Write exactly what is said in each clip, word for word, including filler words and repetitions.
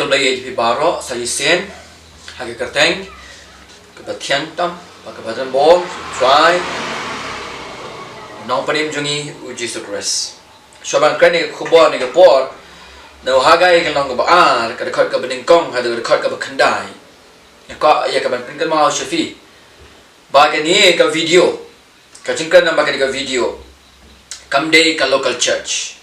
Khublei ïa phi baroh sa shisien ha ka kyrteng kaba thiang tam bad kaba donbor U Trai, Nongpynim jong ngi U Jisu Khrist. Shuwa ban kren ïa ka khubor ha kane ka por, na u Haggai ka lynnong kaba ar, ka dkhot kaba nyngkong haduh ka dkhot kaba khyndai, nga kwah ïa ka ban pynkynmaw sha phi ba kane ka video, ka jingkren na ba kane ka video, kam dei ka local church.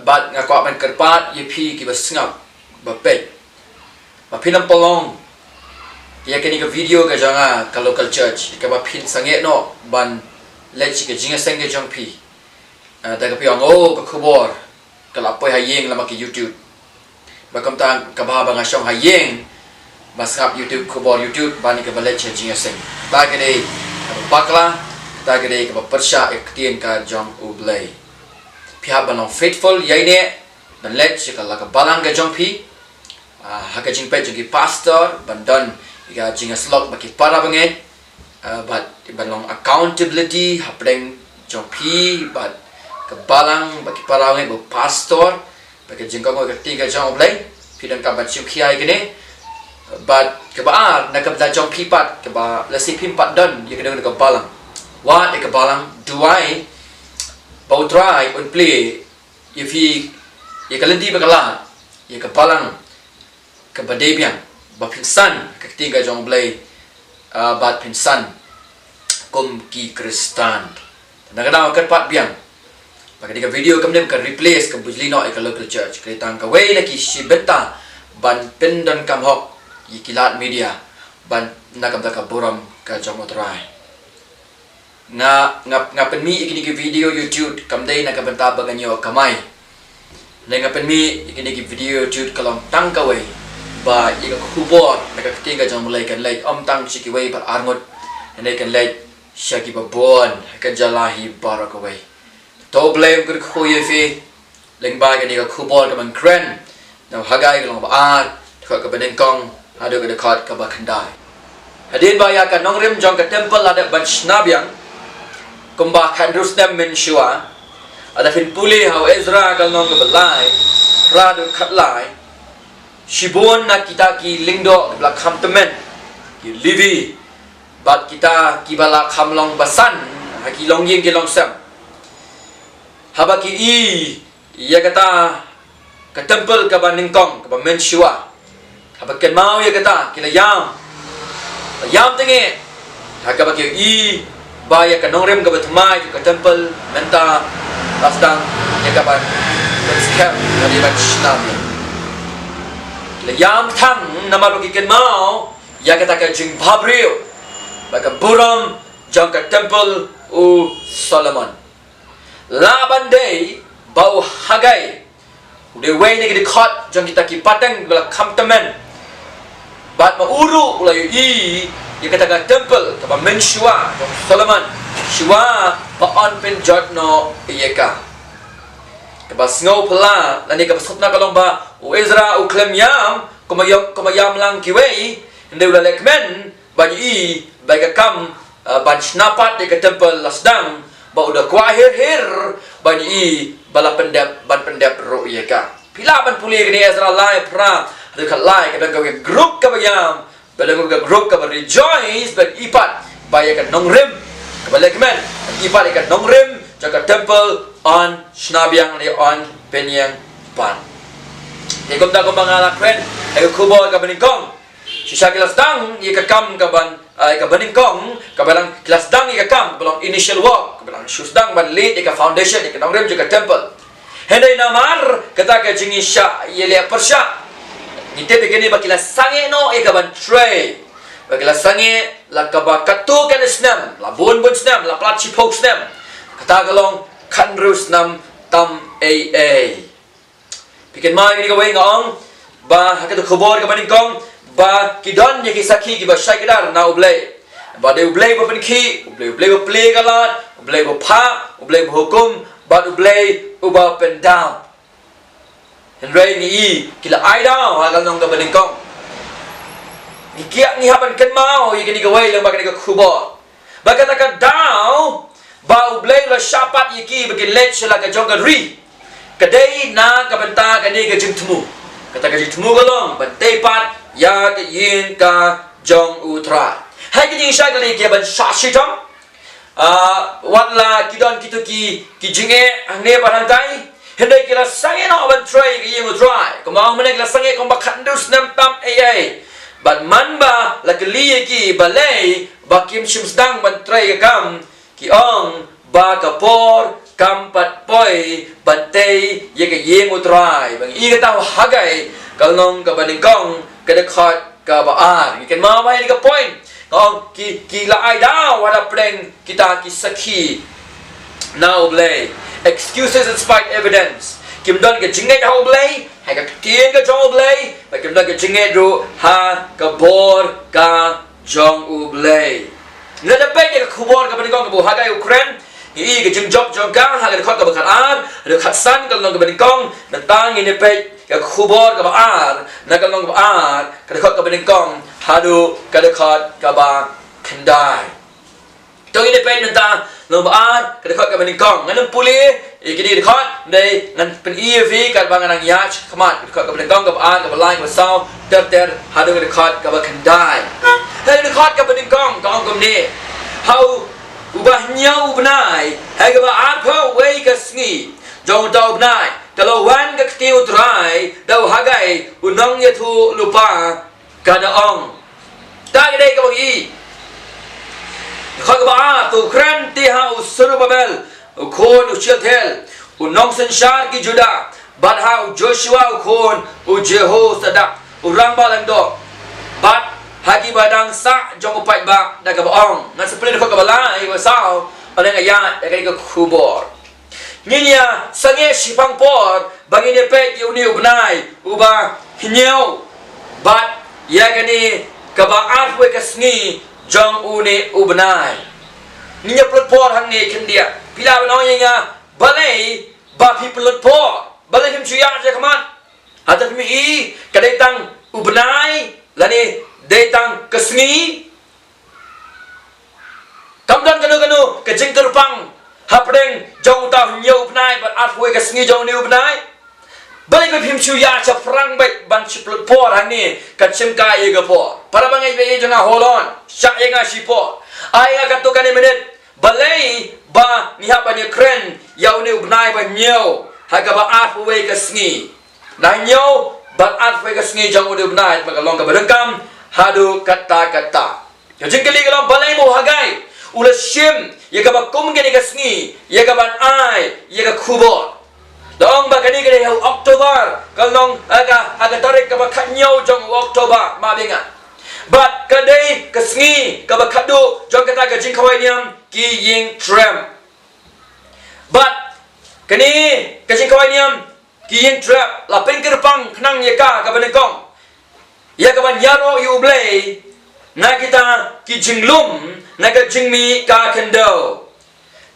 Bad nga kwah ban kyrpad ïa phi kiba sngap, ba peit, ba phin ym pynlong ïa kane ka video ka jong nga ka local church kaba phin sangeh noh ban leit sha ka jingïaseng ka jong phi. Ah, da ka phi ong, oh, ka khubor ka la poi ha ïing lem bad ka YouTube. Ba kumta kaba, ba nga shong ha ïing ba sngap YouTube, khubor YouTube, ba ni kaba leit sha jingïaseng. Kata ka dei kaba bakla, kata ka dei kaba pyrshah ïa ka ktien ka jong U Blei. Phi hap ban long faithful ïa ine, ban leit sha ka la ka balang ka jong phi, ah, ha ka jingpeit jong ki pastor, ban don ïa ka jingïasyllok bad ki para bangeit, ah, bad ban long accountability hapdeng jong phi bad ka balang, bad ki para bangeit, bad pastor, bad ka jingkohnguh ïa ka ktien ka jong U Blei. Phi donkam ban shim khia ïa kane. Bad kaba ar, na ka bynta jong phi pat, kaba lehse phim pat don ïa ka dong ka balang, wad ïa ka balang, duwai ba U Trai un plie ïa phi ïa ka lynti ba ka lad, ïa ka balang kaba dei biang, ba phin san ka ktien ka jong U Blei, ah, bad phin san kum ki Khristan. Na ka daw kyrpad biang ba kane ka video kam dei ka replace, ka bujli noh ïa ka local church. Ka dei tang kawei na ki shi bynta ban pyndonkam hok ïa ki lad media, ban na ka bynta ka burom ka jong U Trai. Nga, nga, nga pynmih ïa kine ki video YouTube kam dei na ka bynta ba ngan ïoh kamai. Hynrei nga pynmih ïa kine ki video YouTube ka long tang kawei ba ïa ka khubor na ka ktien ka jong U Blei kan leit ym tang sha kiwei pat arngut, hynrei kan leit sha kiba bun ha ka jylla hi baroh kawei. To U Blei un kyrkhu ïa phi lyngba kane ka khubor kaban kren na u Haggai ka lynnong ba ar, dkhot kaba nyngkong haduh ka dkhot kaba khyndai. Hadien ba ïa ka nongrim jong ka temple la dep ban shna biang kumba khathynriew snem mynshuwa, lada phin pule ha u Ezra ka lynnong kaba lai, phra haduh khatlai, shibun na kita ki lyngdoh kiba la kham tymmen, ki Levi, bad kita kiba la kham long basan ha ki longïing ki longsem, haba ki i ïa kata ka temple kaba nyngkong kaba mynshuwa, haba kynmaw ïa kata, ki la ïam, la ïam tynge ha kaba ki i ba ïa ka nongrim kaba thymmai jong ka temple mynta la sdang ïa kaban pynskhem, ka dei ban shna biang. Ki la ïam tang namar ba ki kynmaw ïa kata ka jingbhabriew bad ka burom jong ka temple u Solomon. Lah ban dei ba u Haggai u dei uwei na ki dkhot jong kita ki pateng ba la kham tymmen, bad ma u ruh u la ïohi ïa kata ka temple kaba mynshuwa jong u Solomon, shuwa ba yn pynjot noh ïa ka. Kaba sngewphylla lane kaba sngewtynnat ka long ba u Ezra u khlem ïam kumba ïam, kumba ïam lang kiwei, hynrei u la leh kmen ban ïohi ba ïa ka kam, eh, ban shna pat ïa ka temple la sdang, ba u da kwah hir hir ban ïohi ba la pyndep, ban pyndep ruh ïa ka. Phi lah ban pule kane Ezra lai, phra haduh khatlai, ka don kawei ka group kaba ïam, ka don kawei ka group kaba rejoice ban i pat ba ïa ka nongrim kaba leh kmen, i pat ïa ka nongrim jong ka temple yn shna biang ne yn pynïeng pat. Te kumta kumba nga la kren ha ka khubor kaba nyngkong, shisha ki la sdang ïa ka kam kaban, ah, ïa kaba nyngkong, kaba long, ki la sdang ïa ka kam kaba long initial work, kaba long shu sdang ban leh ïa ka foundation, ïa ka nongrim jong ka temple. Hynrei namar kata ka jingïashah ïaleh pyrshah, ngi tip ïa kane ba ki la sangeh noh ïa kaban trei, ba ki la sangeh la kaba katto katne snem, la bun bun snem, la palat shiphew snem. Kata ka long khathynriew snem tam ei ei. Phi kynmaw ïa kane kawei nga ong ba ha kata ka khubor kaba nyngkong ba ki don ïa ki sakhi kiba shai kdar na U Blei, ba dei U Blei ba pynkhih, U Blei, U Blei ba plie ka lad, U Blei ba phah, U Blei ba hukum, bad U Blei uba pyndap. Hynrei ngi i ki la ai daw ha ka lynnong kaba nyngkong. Ngi kiar, ngi hap ban kynmaw ïa kane kawei lyngba kane ka khubor, ba kata ka daw ba U Blei u la shah pat ïa ki ba kin leit sha la ka jong ka ri, ka dei na ka bynta kane ka jingthmu. Kata ka jingthmu ka long ban tei pat ïa ka ïing ka jong U Trai. Hei ka jingshakri ki ban shah shitom. Ah, wat la ki don kito ki, ki jingeh hangne bad hangtai, hynrei ki la sangeh noh ban trei ka ïing U Trai. Kumba ong mynne ki la sangeh kumba khatduh snem tam ei ei. Bad man ba la kylli ïa ki balei ba kim shym sdang ban trei ka kam, ki ong ba ka por kam pat poi ban tei ïa ka ïing U Trai. Ba ngi i kata u Hagai ka lynnong kaba nyngkong ka dkhot kaba ar. Ngi kynmaw ba ïa ka point ka ong ki, ki la ai daw ha da pdeng kita ki sakhi na U Blei. Excuses despite evidence. Kim don ka jingngeit ha U Blei, ha ka ktien ka jong U Blei, bad kim don ka jingngeit ruh ha ka bor ka jong U Blei. Ngi la peit ïa ka khubor kaba nyngkong kaba u Hagai u kren, ngi i ka jingjop jong ka ha ka dkhot kaba khatar, dkhot khatsan ka lynnong kaba nyngkong, nangta ngin ïa peit ka khubor kaba ar, na ka lynnong kaba ar, ka dkhot kaba nyngkong haduh ka dkhot kaba khyndai. To ngin ïa peit nangta lynnong ba ar, ka dkhot kaba nyngkong. Ngan ym pule ïa kine ki dkhot, hynrei ngan pyni ïa phi katba nga nang ïaid shakhmat. Ka dkhot kaba nyngkong, kaba ar, kaba lai, kaba saw, ter ter haduh ka dkhot kaba khyndai. Ha ka dkhot kaba nyngkong ka ong kumne: Ha u, uba hynñiew u bnai, ha kaba arphew wei ka sngi jong uta u bnai, ka la wan ka ktien U Trai da u Hagai u nongïathuhlypa, ka da ong. Ta ka dei kaba ngi i. Dkhot kaba ar: To kren te ha u Serubabel u khun u Shealtiel, u nongsynshar ki Judah, bad ha u Joshua u khun u Jehozadak, u rangbah lyngdoh, bad ha kiba dang sah jong u paidbah, da kaba ong. Ngan sa pule dkhot kaba lai, kaba saw, bad ngan ïa ïa ka khubor. Ngin ïa sangeh shiphang por ba ngin ïa peit ïa une u bnai uba hynñiew bad ïa kane kaba arphew ka sngi jong une u bnai. Ngin ïa pynlut por hangne khyndiat. Phi lah ban ong ïa nga balei ba phi pynlut por, balei phim shu ïaid shakhmat? Hato phim i ka dei tang u bnai lane dei tang ka sngi? Kam don kano kano ka jingkyrpang hapdeng jong uta u hynñiew u bnai bad arphew ka sngi jong une u bnai? Balei ba phim shu ïaid shaphrang beit ban shu pynlut por hangne, kan shim kai ïa ka por. Para bangeit baieit jong nga, hold on, shah ïa nga shipor, ai nga katto katne minit. Balei ba ngi hap ban ïa kren ïa une u bnai ba hynñiew ha kaba arphew ka sngi? Na hynñiew bad arphew ka sngi jong une u bnai, ba ka long kaba donkam haduh katta katta. Ka jingkylli ka long, balei ma u Hagai u la shim ïa kaba kum kane ka sngi ïa kaban ai ïa ka khubor? La ong ba kane ka dei ha u October, ka long ha ka, ha ka tarik kaba khathynñiew jong u October, ma bynga. Bad ka dei ka sngi kaba khatduh jong kata ka jingkhawai niam ki ïing trep. Bad kane ka jingkhawai niam ki ïing trep la pynkyrpang khnang ïa ka kaba nyngkong, ïa kaban ïaroh ïa U Blei na kita ki jinglum, na ka jingmih ka khyndew.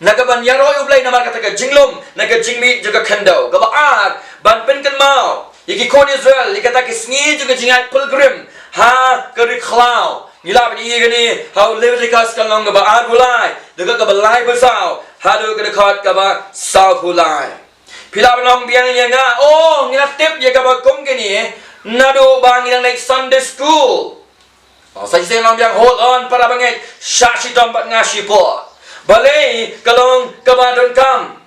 Na kaban ïaroh ïa U Blei namar kata ka jinglum, na ka jingmih jong ka khyndew. Kaba ar, ban pynkynmaw ïa ki khun Israel ïa kata ka sngi jong ka jingïaid pilgrim ha ka ri khlaw. Ngi lah ban ïohi ïa kane ha u Leviticus ka lynnong kaba arphew lai, dkhot kaba laiphew saw haduh ka dkhot kaba sawphew lai. Phi lah ban ong biang ïa nga, oh, ngi la tip ïa kaba kum kane naduh ba ngi dang leit Sunday school. Oh, sa shisien long biang, hold on para bangeit, shah shitom bad nga shipor. Balei ka long kaba donkam?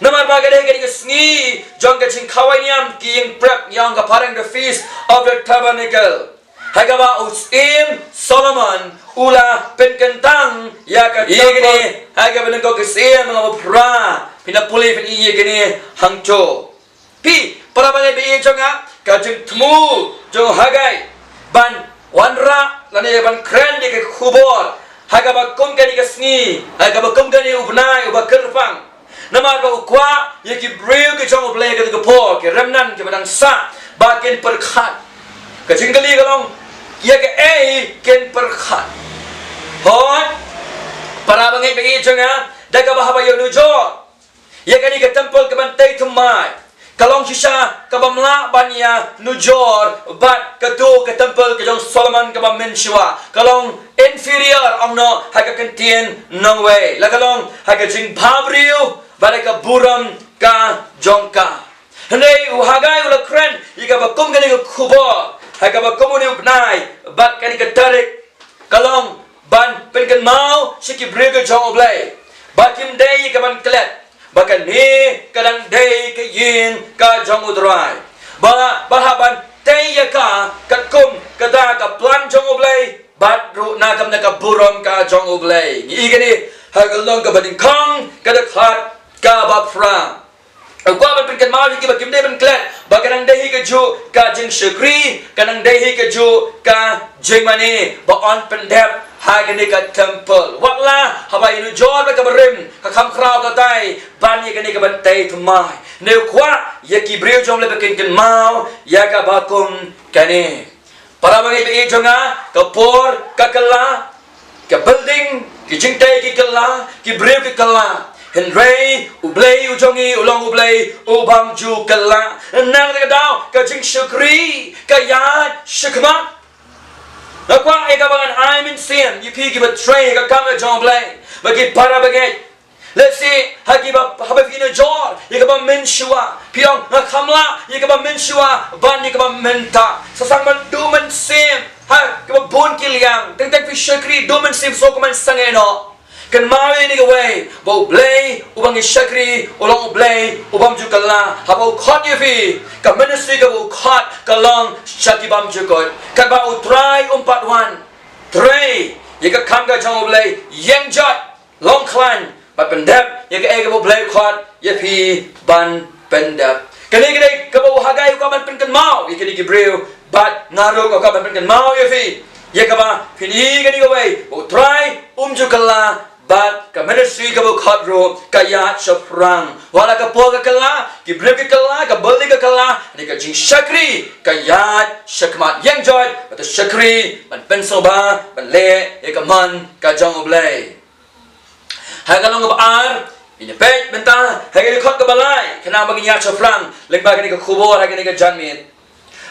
Namar ba ka dei, ka dei ka sngi jong ka jingkhawai niam ki ïing trep, ïa ong ka phareng the Feast of the Tabernacle. Ha kaba u Syiem Solomon u la pynkyntang ïa ka, ïa kane, ha kaba nyngkong ka Syiem, la phra, phin ïa pule phin ïa kane hangto. Phi para bangeit baieit jong nga, ka jingthmu jong u Hagai ban wanrah lane ban kren ïa ka khubor ha kaba kum kane ka sngi, ha kaba kum kane u bnai uba kyrpang. Namar ba u kwah ïa ki briew ki jong U Blei ha kata ka por, ki remnant kiba dang sah, ba kin pyrkhat. Ka jingkylli ka long, ïa kaei kin pyrkhat? Hooid, para bangeit baieit jong nga, da kaba haba ïoh nujor ïa kane ka temple kaban tei thymmai, ka long shisha kaba ym lah ban ïa nujor bad kato ka temple ka jong Solomon kaba mynshuwa. Ka long inferior, ong noh ha ka ktien nongwei, la ka long ha ka jingbhabriew bad ha ka burom ka jong ka. Hynrei u Hagai u la kren ïa kaba kum kane ka khubor ha kaba kum une u bnai bad kane ka tarik, ka long ban pynkynmaw sha ki briew ka jong U Blei ba kim dei ïa ka ban klet, ba kane ka dang dei ka ïing ka jong U Trai, ba, ba hap ban tei ïa ka katkum kata ka plan jong U Blei bad ruh na kam na ka burom ka jong U Blei. Ngi i kane ha ka lynnong kaba nyngkong, ka dkhot kaba phra. U kwah ban pynkynmaw ïa ki ba kim dei ban klet ba ka dang dei hi kajuh ka jingshakri, ka dang dei hi kajuh ka jingmane ba yn pyndep ha kane ka temple. Watla haba ïanujor bad kaba rim ka kham khraw ka tai ban ïa kane ka ban tei thymmai. Ne u kwah ïa ki briew jong U Blei ba kin kynmaw ïa kaba kum kane. Para bangeit ba ïeit jong nga, ka por ka kylla, ka building, ki jingtei ki kylla, ki briew ki kylla. Hynrei U Blei u jong ngi u long U Blei u bym ju kylla. Nang da ka daw ka jingshakri ka ïaid shakhmat. Nga kwah ïa kaba ngan ai mynsiem ïa phi ki ba trei ka kam ka jong U Blei, ba ki para bangeit. Let's say, ha ki ba, haba phi ïanujor ïa kaba mynshuwa, phi ong nga kham lah ïa kaba mynshuwa ban ïa kaba mynta. Sa sdang ban duh mynsiem ha kaba bun ki liang. Teng teng phi shakri, duh mynsiem, sngewkmen sangeh noh. Kynmaw ïa kane kawei, ba U Blei uba ngi shakri u long U Blei u bym ju kylla. Haba u khot ïa phi, ka ministry kaba u khot ka long sha ki bymjukut. Katba U Trai um pat wan, trei ïa ka kam ka jong U Blei, ïeng joit, long khlaiñ bad pyndep ïa kaei kaba U Blei u khot ïa phi ban pyndep. Kane ka dei kaba u Hagai u kwah ban pynkynmaw ïa kine ki briew, bad nga ruh nga kwah ban pynkynmaw ïa phi ïa kaba phin i kane kawei, ba U Trai um ju kylla bad ka ministry kaba u khot ruh ka ïaid shaphrang. Watla ka por ka kylla, ki briew ki kylla, ka building ka kylla, ne ka jingshakri ka ïaid shakhmat. Ïeng joit bad to shakri ban pynsngewbha ban leh ïa ka mon ka jong U Blei. Ha ka lynnong kaba ar, ngin ïa peit mynta ha ka dkhot kaba lai, khnang ba ngin ïaid shaphrang lyngba kane ka khubor ha kane ka janmiet.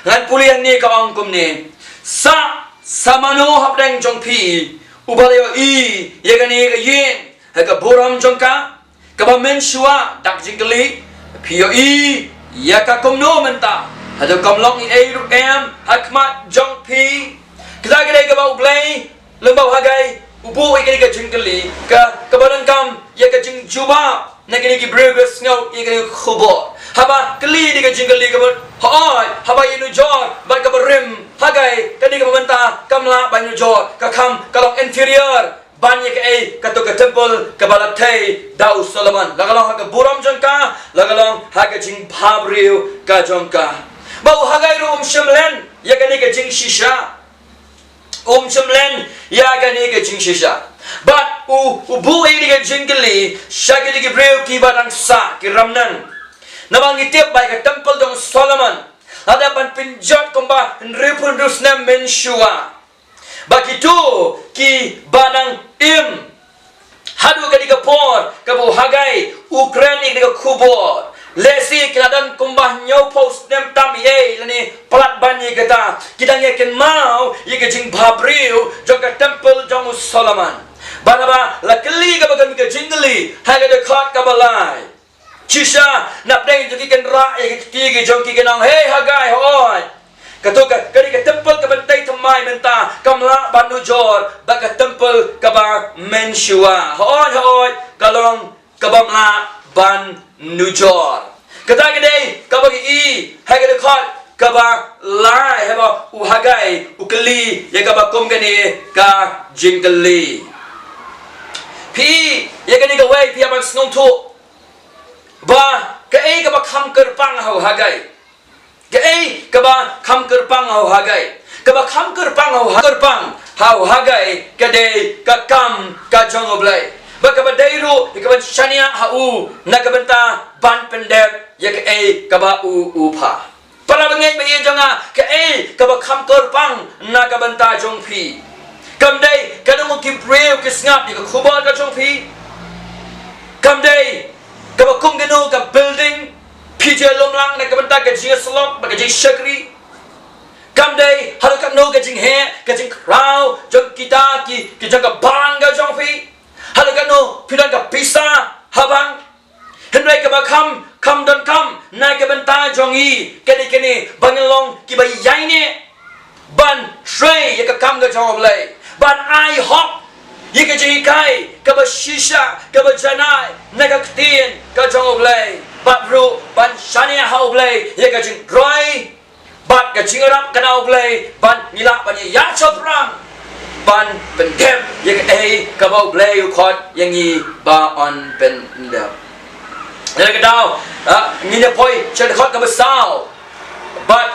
Ngan pule hangne, ka ong kumne: Sa, sa mano hapdeng jong phi uba la ïohi ïa kane ka ïing ha ka burom jong ka kaba mynshuwa? Da ka jingkylli, phi ïohi ïa ka kumno mynta? Hato kam long ei ei ruh em ha khmat jong phi? Kata ka dei kaba U Blei lyngba u Hagai u buh ïa kane ka jingkylli, ka, kaba donkam ïa ka jingjubab na kine ki briew ba sngew ïa kane ka khubor. Haba kylli ïa kane ka jingkylli kaba, hooid, haba ïanujor bad kaba rim, Hagai, kane kaba mynta kam lah ban ïanujor, ka kham ka long inferior ban ïa kaei, kato ka temple kaba la tei da u Solomon. La ka long ha ka burom jong ka, la ka long ha ka jingbhabriew ka jong ka. Bad u Hagai ruh um shym len ïa kane ka jingshisha. Um shym len ïa kane ka jingshisha. Bad u, u buh ïa kane ka jingkylli sha kine ki briew kiba dang sah, ki remnant. Namar ngi tip ba ïa ka temple jong u Solomon la dep ban pynjot kumba hynriewphew hynriew snem mynshuwa. Bad kito kiba dang im haduh kane ka por kaba u Hagai u kren ïa kane ka khubor, lehse ki la don kumba hynñiewphew snem tam ei ei lane palat ban ïa kata, ki dang ïa kynmaw ïa ka jingbhabriew jong ka temple jong u Solomon. Bad haba la kylli kaba kane ka jingkylli ha ka dkhot kaba lai, shisha napdeng jong ki kynrah ïa ki kti ki jong ki, kin ong, hei Hagai, hooid, kato ka, kane ka temple kaba tei thymmai mynta kam lah ban nujor bad ka temple kaba mynshuwa. Hooid, hooid, ka long kabym lah ban nujor. Kata ka dei kaba ngi i ha ka dkhot kaba lai, haba u Hagai u kylli ïa kaba kum kane ka jingkylli. Phi i ïa kane kawei, phi hap ban sngewthuh ba kaei kaba kham kyrpang ha u Hagai. Kaei kaba kham kyrpang ha u Hagai. Kaba kham kyrpang ha u Ha-, kyrpang ha u Hagai ka dei ka kam ka jong u Blei. Bad kaba dei ruh ïa kaban shaniah ha u na ka bynta ban pyndep ïa kaei kaba u, u phah. Para bangeit ba ïeit jong nga, kaei kaba kham kyrpang na ka bynta jong phi? Kam dei ka dang ki briew ki sngap ïa ka khubor ka jong phi? Kam dei kaba kum kano ka building phi ju lum lang na ka bynta ka jingïasyllok bad ka jingshakri? Kam dei haduh katno ka jingheh ka jingkhraw jong kita ki, ki jong ka bank ka jong phi? Haduh katno phi don ka pisa ha bank? Hynrei kaba kham, kam donkam na ka bynta jong ngi, kane kane ba ngin long kiba ïaineh ban trei ïa ka kam ka jong U Blei, ban ai hok ïa ka jinghikai kaba shisha kaba janai na ka ktien ka jong U Blei, bad ruh ban shaniah ha U Blei ïa ka jingroi bad ka jingïarap ka na U Blei ban ngi lah ban ïa shaphrang ban pyndep ïa kaei kaba U Blei u khot ïa ngi ban pyndep. Lada ka daw, ah, ngin ïa poi sha dkhot kaba saw. Bad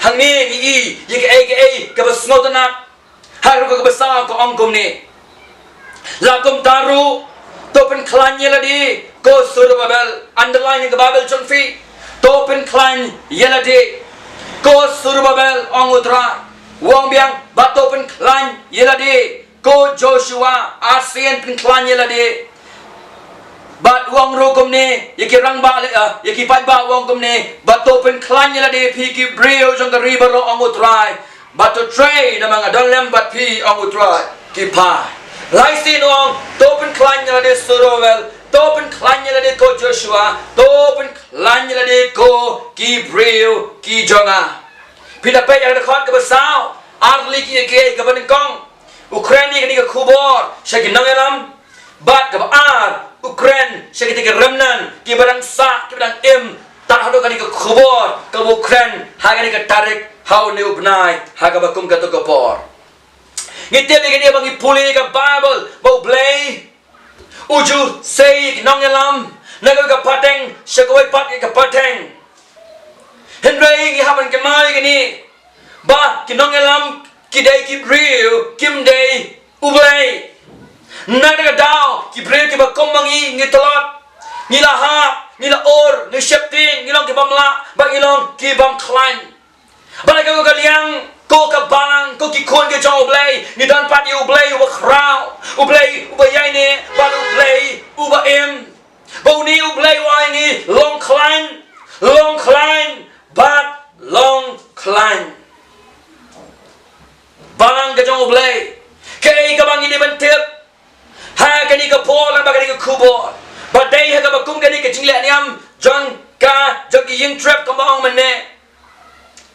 hangne ngi i ïa kaei kaei kaba sngewtynnat. Ha ruh kaba saw ka ong kumne: La kumta ruh, to pynkhlaiñ ïa lade ko Zerubbabel. Underline ïa ka Baibl jong phi. To pynkhlaiñ ïa lade ko Zerubbabel, ong U Trai. U ong biang, bad to pynkhlaiñ ïa lade ko Joshua, arsien pynkhlaiñ ïa lade. Bad u ong ruh kumne ïa ki rangbah leh, ah, ïa ki paidbah, u ong kumne, bad to pynkhlaiñ ïa lade phi ki briew jong ka ri baroh, ong U Trai, bad to trei namar nga don lem bad phi, ong U Trai ki phai. Lai sien u ong, to pynkhlaiñ ïa lade Zerubbabel, to pynkhlaiñ ïa lade ko Joshua, to pynkhlaiñ ïa lade ko ki briew ki jong nga. Phi da peit ïa ka dkhot kaba saw, ar lei ki ïa ki kaba nyngkong, u kren ïa kane ka khubor sha ki nongïalam, bad kaba ar, u kren sha kita ki remnant kiba dang sah, kiba dang im tad haduh kane ka khubor kaba u kren ha kane ka tarik, ha une u bnai, ha kaba kum kato ka por. Ngi tip ïa kane ba ngi pule ïa ka Baibl ba U Blei u ju sei ïa ki nongïalam na kawei ka pateng sha kawei pat ïa ka pateng. Hynrei ngi hap ban kynmaw ïa kane ba ki nongïalam ki dei ki briew, kim dei U Blei. Na kata ka daw ki briew kiba kum ma ngi ngi tlot, ngi la hap, ngi la ur, ngi sheptieng, ngi long ki bym lah bad ngi long ki bym khlaiñ. Bad na kawei ka liang, ko ka balang, ko ki khun ki jong U Blei, ngi don pat ïa U Blei uba khraw, U Blei uba ïaineh, bad U Blei uba im. Ba une U Blei u ong ïa ngi, long khlaiñ, long khlaiñ, bad long khlaiñ. Balang ka jong U Blei, kaei kaba ngi dei ban tip ha kane ka por, ha kane ka khubor, ba dei ha kaba kum kane ka jingleh niam jong ka, jong ki ïing trep, kumba ong mynne,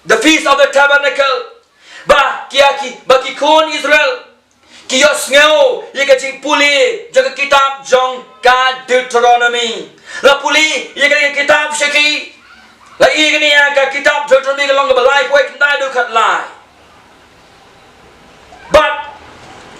the Feast of the Tabernacle. Ba ki, ki, ba ki khun Israel ki ïohsngew ïa ka jingpule jong ka kitab jong ka Deuteronomy. La pule ïa ka kitab sha ki, la ïa kane ïa ka kitab Deuteronomy ka long kaba laiphew wei, khyndai haduh khatlai. Bad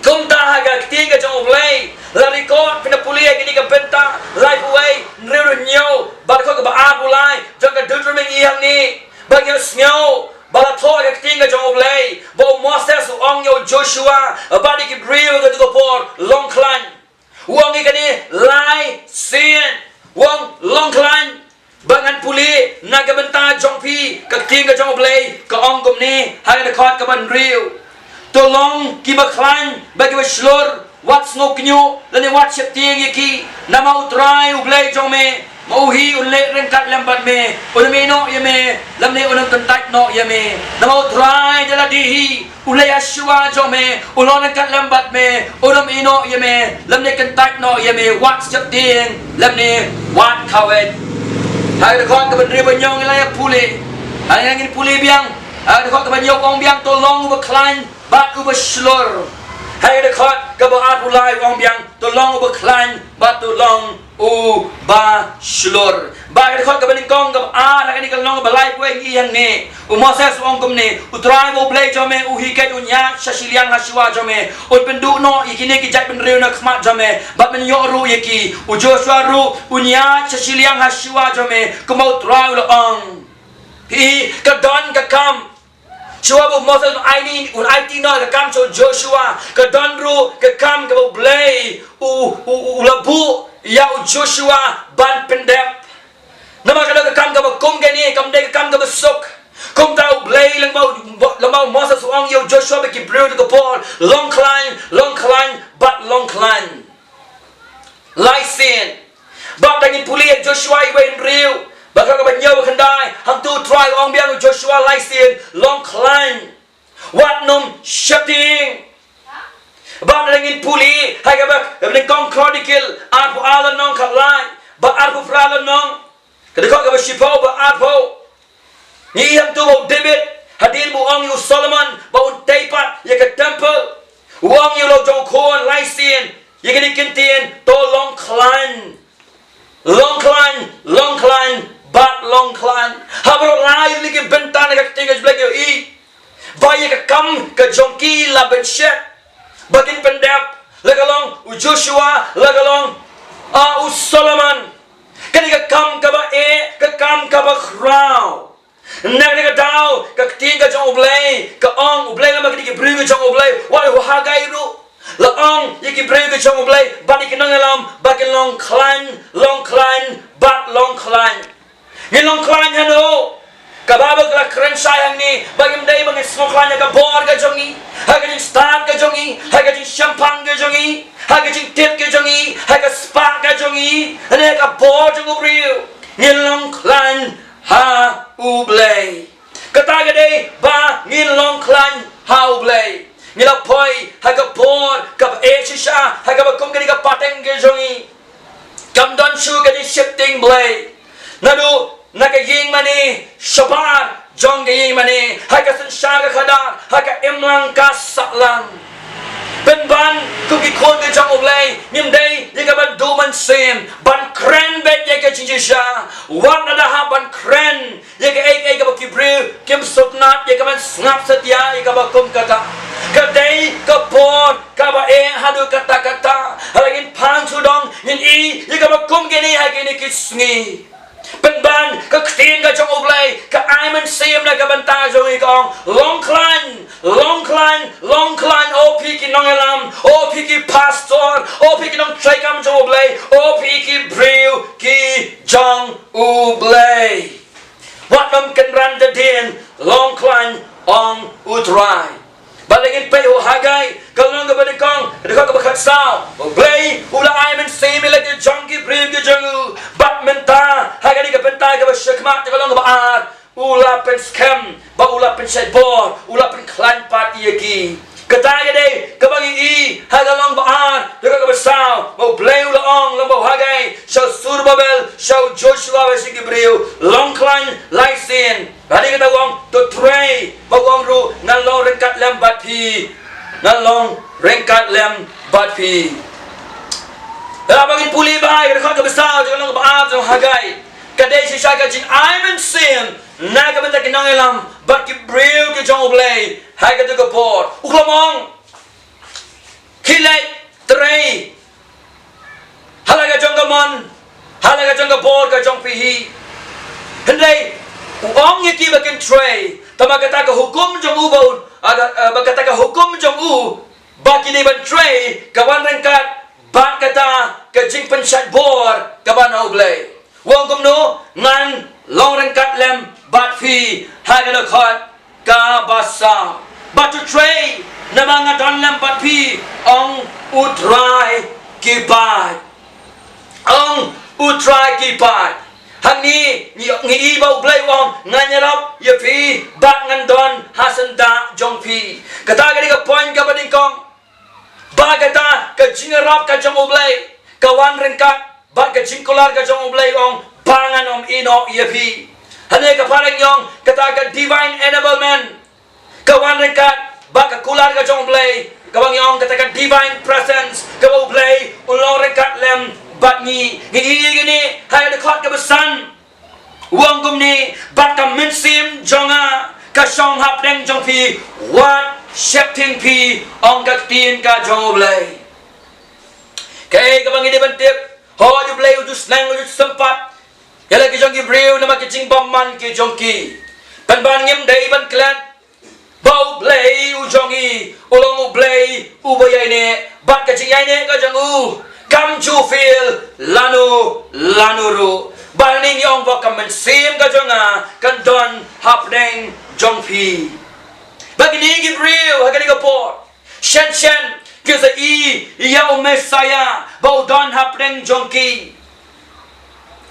kumta ha ka ktien ka jong U Blei la record, phin da pule ïa kane ka bynta laiphew wei, hynriew, hynñiew, bad ka dkhot kaba arphew lai jong ka Deuteronomy ïa hangne. Ba ngi ïohsngew ba la thoh ha ka ktien ka jong U Blei ba u Moses u ong ïa u Joshua bad ïa ki briew ha kato ka por, long khlaiñ. U ong ïa kane lai sien, u ong long khlaiñ. Ba ngan pule na ka bynta jong phi, ka ktien ka jong U Blei ka ong kumne ha ka dkhot kaba hynriew: To long kiba khlaiñ bad kiba shlur, wat sngewkhynñiuh lane wat sheptieng ïa ki. Namar U Trai U Blei jong me, ma u hi un leh ryngkat lem bad me, un ym ïehnoh ïa me, lymne un ym kyntait noh ïa me. Namar U Trai da lade hi u leh ha shuwa jong me, u long ryngkat lem bad me, un ym ïehnoh ïa me, lymne kyntait noh ïa me, wat sheptieng lymne wat khaweit. Ha ka dkhot kaba hynriew bad hynñiew ngi la ïa pule. Ha ngi pule biang, ha ka dkhot kaba hynñiew u ong biang, to long uba khlaiñ bad uba shlur. Ha ka dkhot kaba arphew lai u ong biang, to long uba khlaiñ bad to long uba shlur. Bad ka dkhot kaba nyngkong, kaba ar, ha kane ka lynnong kaba laiphew wei ngi ïa hangne, u Moses u ong kumne: U Trai U Blei jong me u hi keiñ un ïaid sha shiliang ha shuwa jong me, un pynduh noh ïa kine ki jaitbynriew na khmat jong me, bad men ïoh ruh ïa ki. U Joshua ruh un ïaid sha shiliang ha shuwa jong me, kumba U Trai u la ong. Phi, ka don ka kam. Shuwa ba u Moses un aiti, un aiti noh ka kam sha u Joshua, ka don ruh ka kam kaba U Blei u, u, u, u la buh ïa u Joshua ban pyndep. Namar ka don ka kam kaba kum kane, kam dei ka kam kaba suk. Kumta U Blei lyngba u, lyngba u Moses u ong ïa u Joshua bad ki briew ha kato ka por, long khlaiñ, long khlaiñ, bad long khlaiñ. Lai sien. Bad da ngin pule ïa Joshua iwei hynriew, bad ka kaba hynñiew bad khyndai, hangto U Trai u ong biang ïa u Joshua lai sien, long khlaiñ, wat nym sheptieng. Bad da ngin pule ha kaba, kaba nyngkong Chronicle arphew ar lynnong khatlai bad arphew phra lynnong. Ka dkhot kaba shiphew ba arphew. Ngi ïohi hangto ba u David, hadien ba u ong ïa u Solomon ba un tei pat ïa ka temple, u ong ïa u la jong u khun, lai sien, ïa kine ki ktien, to long khlaiñ. Long khlaiñ, long khlaiñ, bad long khlaiñ. Ha baroh lai tylli ki bynta na ka ktien ka jong U Blei ngi ïohi ba ïa ka kam ka jong ki la bynshet, ba kin pyndep, la ka long u Joshua, la ka long, ah, u Solomon. Kane ka kam kaba eh, ka kam kaba khraw. Na kane ka daw, ka ktien ka jong U Blei ka ong, U Blei lem bad kine ki briew ka jong U Blei, wat u Hagai ruh la ong ïa ki briew ka jong U Blei bad ïa ki nongïalam ba kin long khlaiñ, long khlaiñ, bad long khlaiñ. Ngin long khlaiñ hano? Kaba ba ka la kren shai hangne, ba ngim dei ba ngin sngewkhlaiñ ha ka bor ka jong ngi, ha ka jingstad ka jong ngi, ha ka jingshemphang ka jong ngi, ha ka jingtip ka jong ngi, ha ka spah ka jong ngi, ne ha ka bor jong u briew. Ngin long khlaiñ ha U Blei. Kata ka dei ba ngin long khlaiñ ha U Blei. Ngi la poi ha ka bor kaba eh shisha, ha kaba kum kane ka pateng ka jong ngi. Kam don shuh ka jingsheptieng Blei. Naduh na ka ïing mane shabar jong ka ïing mane, ha ka synshar ka khadar, ha ka imlang ka sahlang. Pynban kum ki khun ka jong U Blei, ngim dei ïa ka ban duh mynsiem ban kren beit ïa ka jingshisha. Wat lada hap ban kren ïa kaei kaei kaba ki briew kim sngewtynnat, ïa ka ban sngap satia ïa kaba kum kata. Ka dei ka por kaba eh haduh katta katta. Lada ngin pan shu dong, ngin i ïa kaba kum kine ha kine ki sngi. Pynban ka ktien ka jong U Blei ka ai mynsiem na ka bynta jong ngi, ka ong, long khlaiñ, long khlaiñ, long khlaiñ, o phi ki nongïalam, o phi ki pastor, o phi ki nongtrei kam jong U Blei, o phi ki briew ki jong U Blei. Wat nym kynran da dien, long khlaiñ, ong U Trai. Bad lada ngin peit ha u Hagai, ka lynnong kaba nyngkong, ka dkhot kaba khatsaw, U Blei u la ai mynsiem ïa la ki jong ki briew ki jong u. Bad mynta ha kane ka bynta kaba shakhmat, ka lynnong kaba ar, u la pynskhem, bad u la pynshait bor, u la pynkhlaiñ pat ïa ki. Kata ka dei kaba ngi i ha ka lynnong ba ar, ka dkhot kaba saw, ba U Blei u la ong lyngba u Hagai sha u Zerubbabel, sha u Joshua bad sha ki briew, long khlaiñ, lai sien. Bad kata u ong, to trei, bad u ong ruh, ngan long ryngkat lem bad phi. Ngan long ryngkat lem bad phi. Lada ngin pule bha ïa ka dkhot kaba saw jong ka lynnong ba ar jong u Hagai, ka dei shisha ka jingai mynsiem na ka bynta ki nongïalam bad ki briew ki jong U Blei ha kata ka por. U khlem ong, khie leit trei ha la ka jong ka mon, ha la ka jong ka bor ka jong phi hi. Hynrei u ong ïa ki ba kin trei, tangba kata ka hukum jong u ba un, ah, ka, ah, ba kata ka hukum jong u ba ki dei ban trei, ka wan ryngkat bad kata ka jingpynshait bor kaba na U Blei. U ong kumno, ngan long ryngkat lem bad phi, ha ka dkhot kaba saw. Bad to trei, namar nga don lem bad phi, ong U Trai ki paid. Ong U Trai ki paid. Hangne ngi, ngi i ba U Blei u ong, ngan ïarap ïa phi bad ngan don ha syndah jong phi. Kata ka dei ka point kaba nyngkong. Ba kata ka jingïarap ka jong U Blei ka wan ryngkat bad ka jingkular ka jong U Blei, u ong ba ngan ym ïehnoh ïa phi. Hangne ka para ngi ong kata ka divine enablement ka wan ryngkat bad ka kular ka jong U Blei, kaba ngi ong kata ka divine presence, kaba U Blei un long ryngkat lem bad ngi. Ngi i ïa kine ha ka dkhot kaba san. U ong kumne, bad ka mynsiem jong nga ka shong hapdeng jong phi, wat sheptieng phi, ong ka ktien ka jong U Blei. Kaei kaba ngi dei ban tip, hooid U Blei u ju sneng, u ju sympat ïa la ki jong ki briew namar ki jingbymman ki jong ki. Pynban ngim dei ban klet ba U Blei u jong ngi u long U Blei uba ïaineh, bad ka jingïaineh ka jong u kam ju fail lano lano ruh. Bad ngi ong ba ka mynsiem ka jong nga kan don hapdeng jong phi. Bad kine ki briew ha kane ka por, shen shen ki sa i ïa u Messaïah ba u don hapdeng jong ki.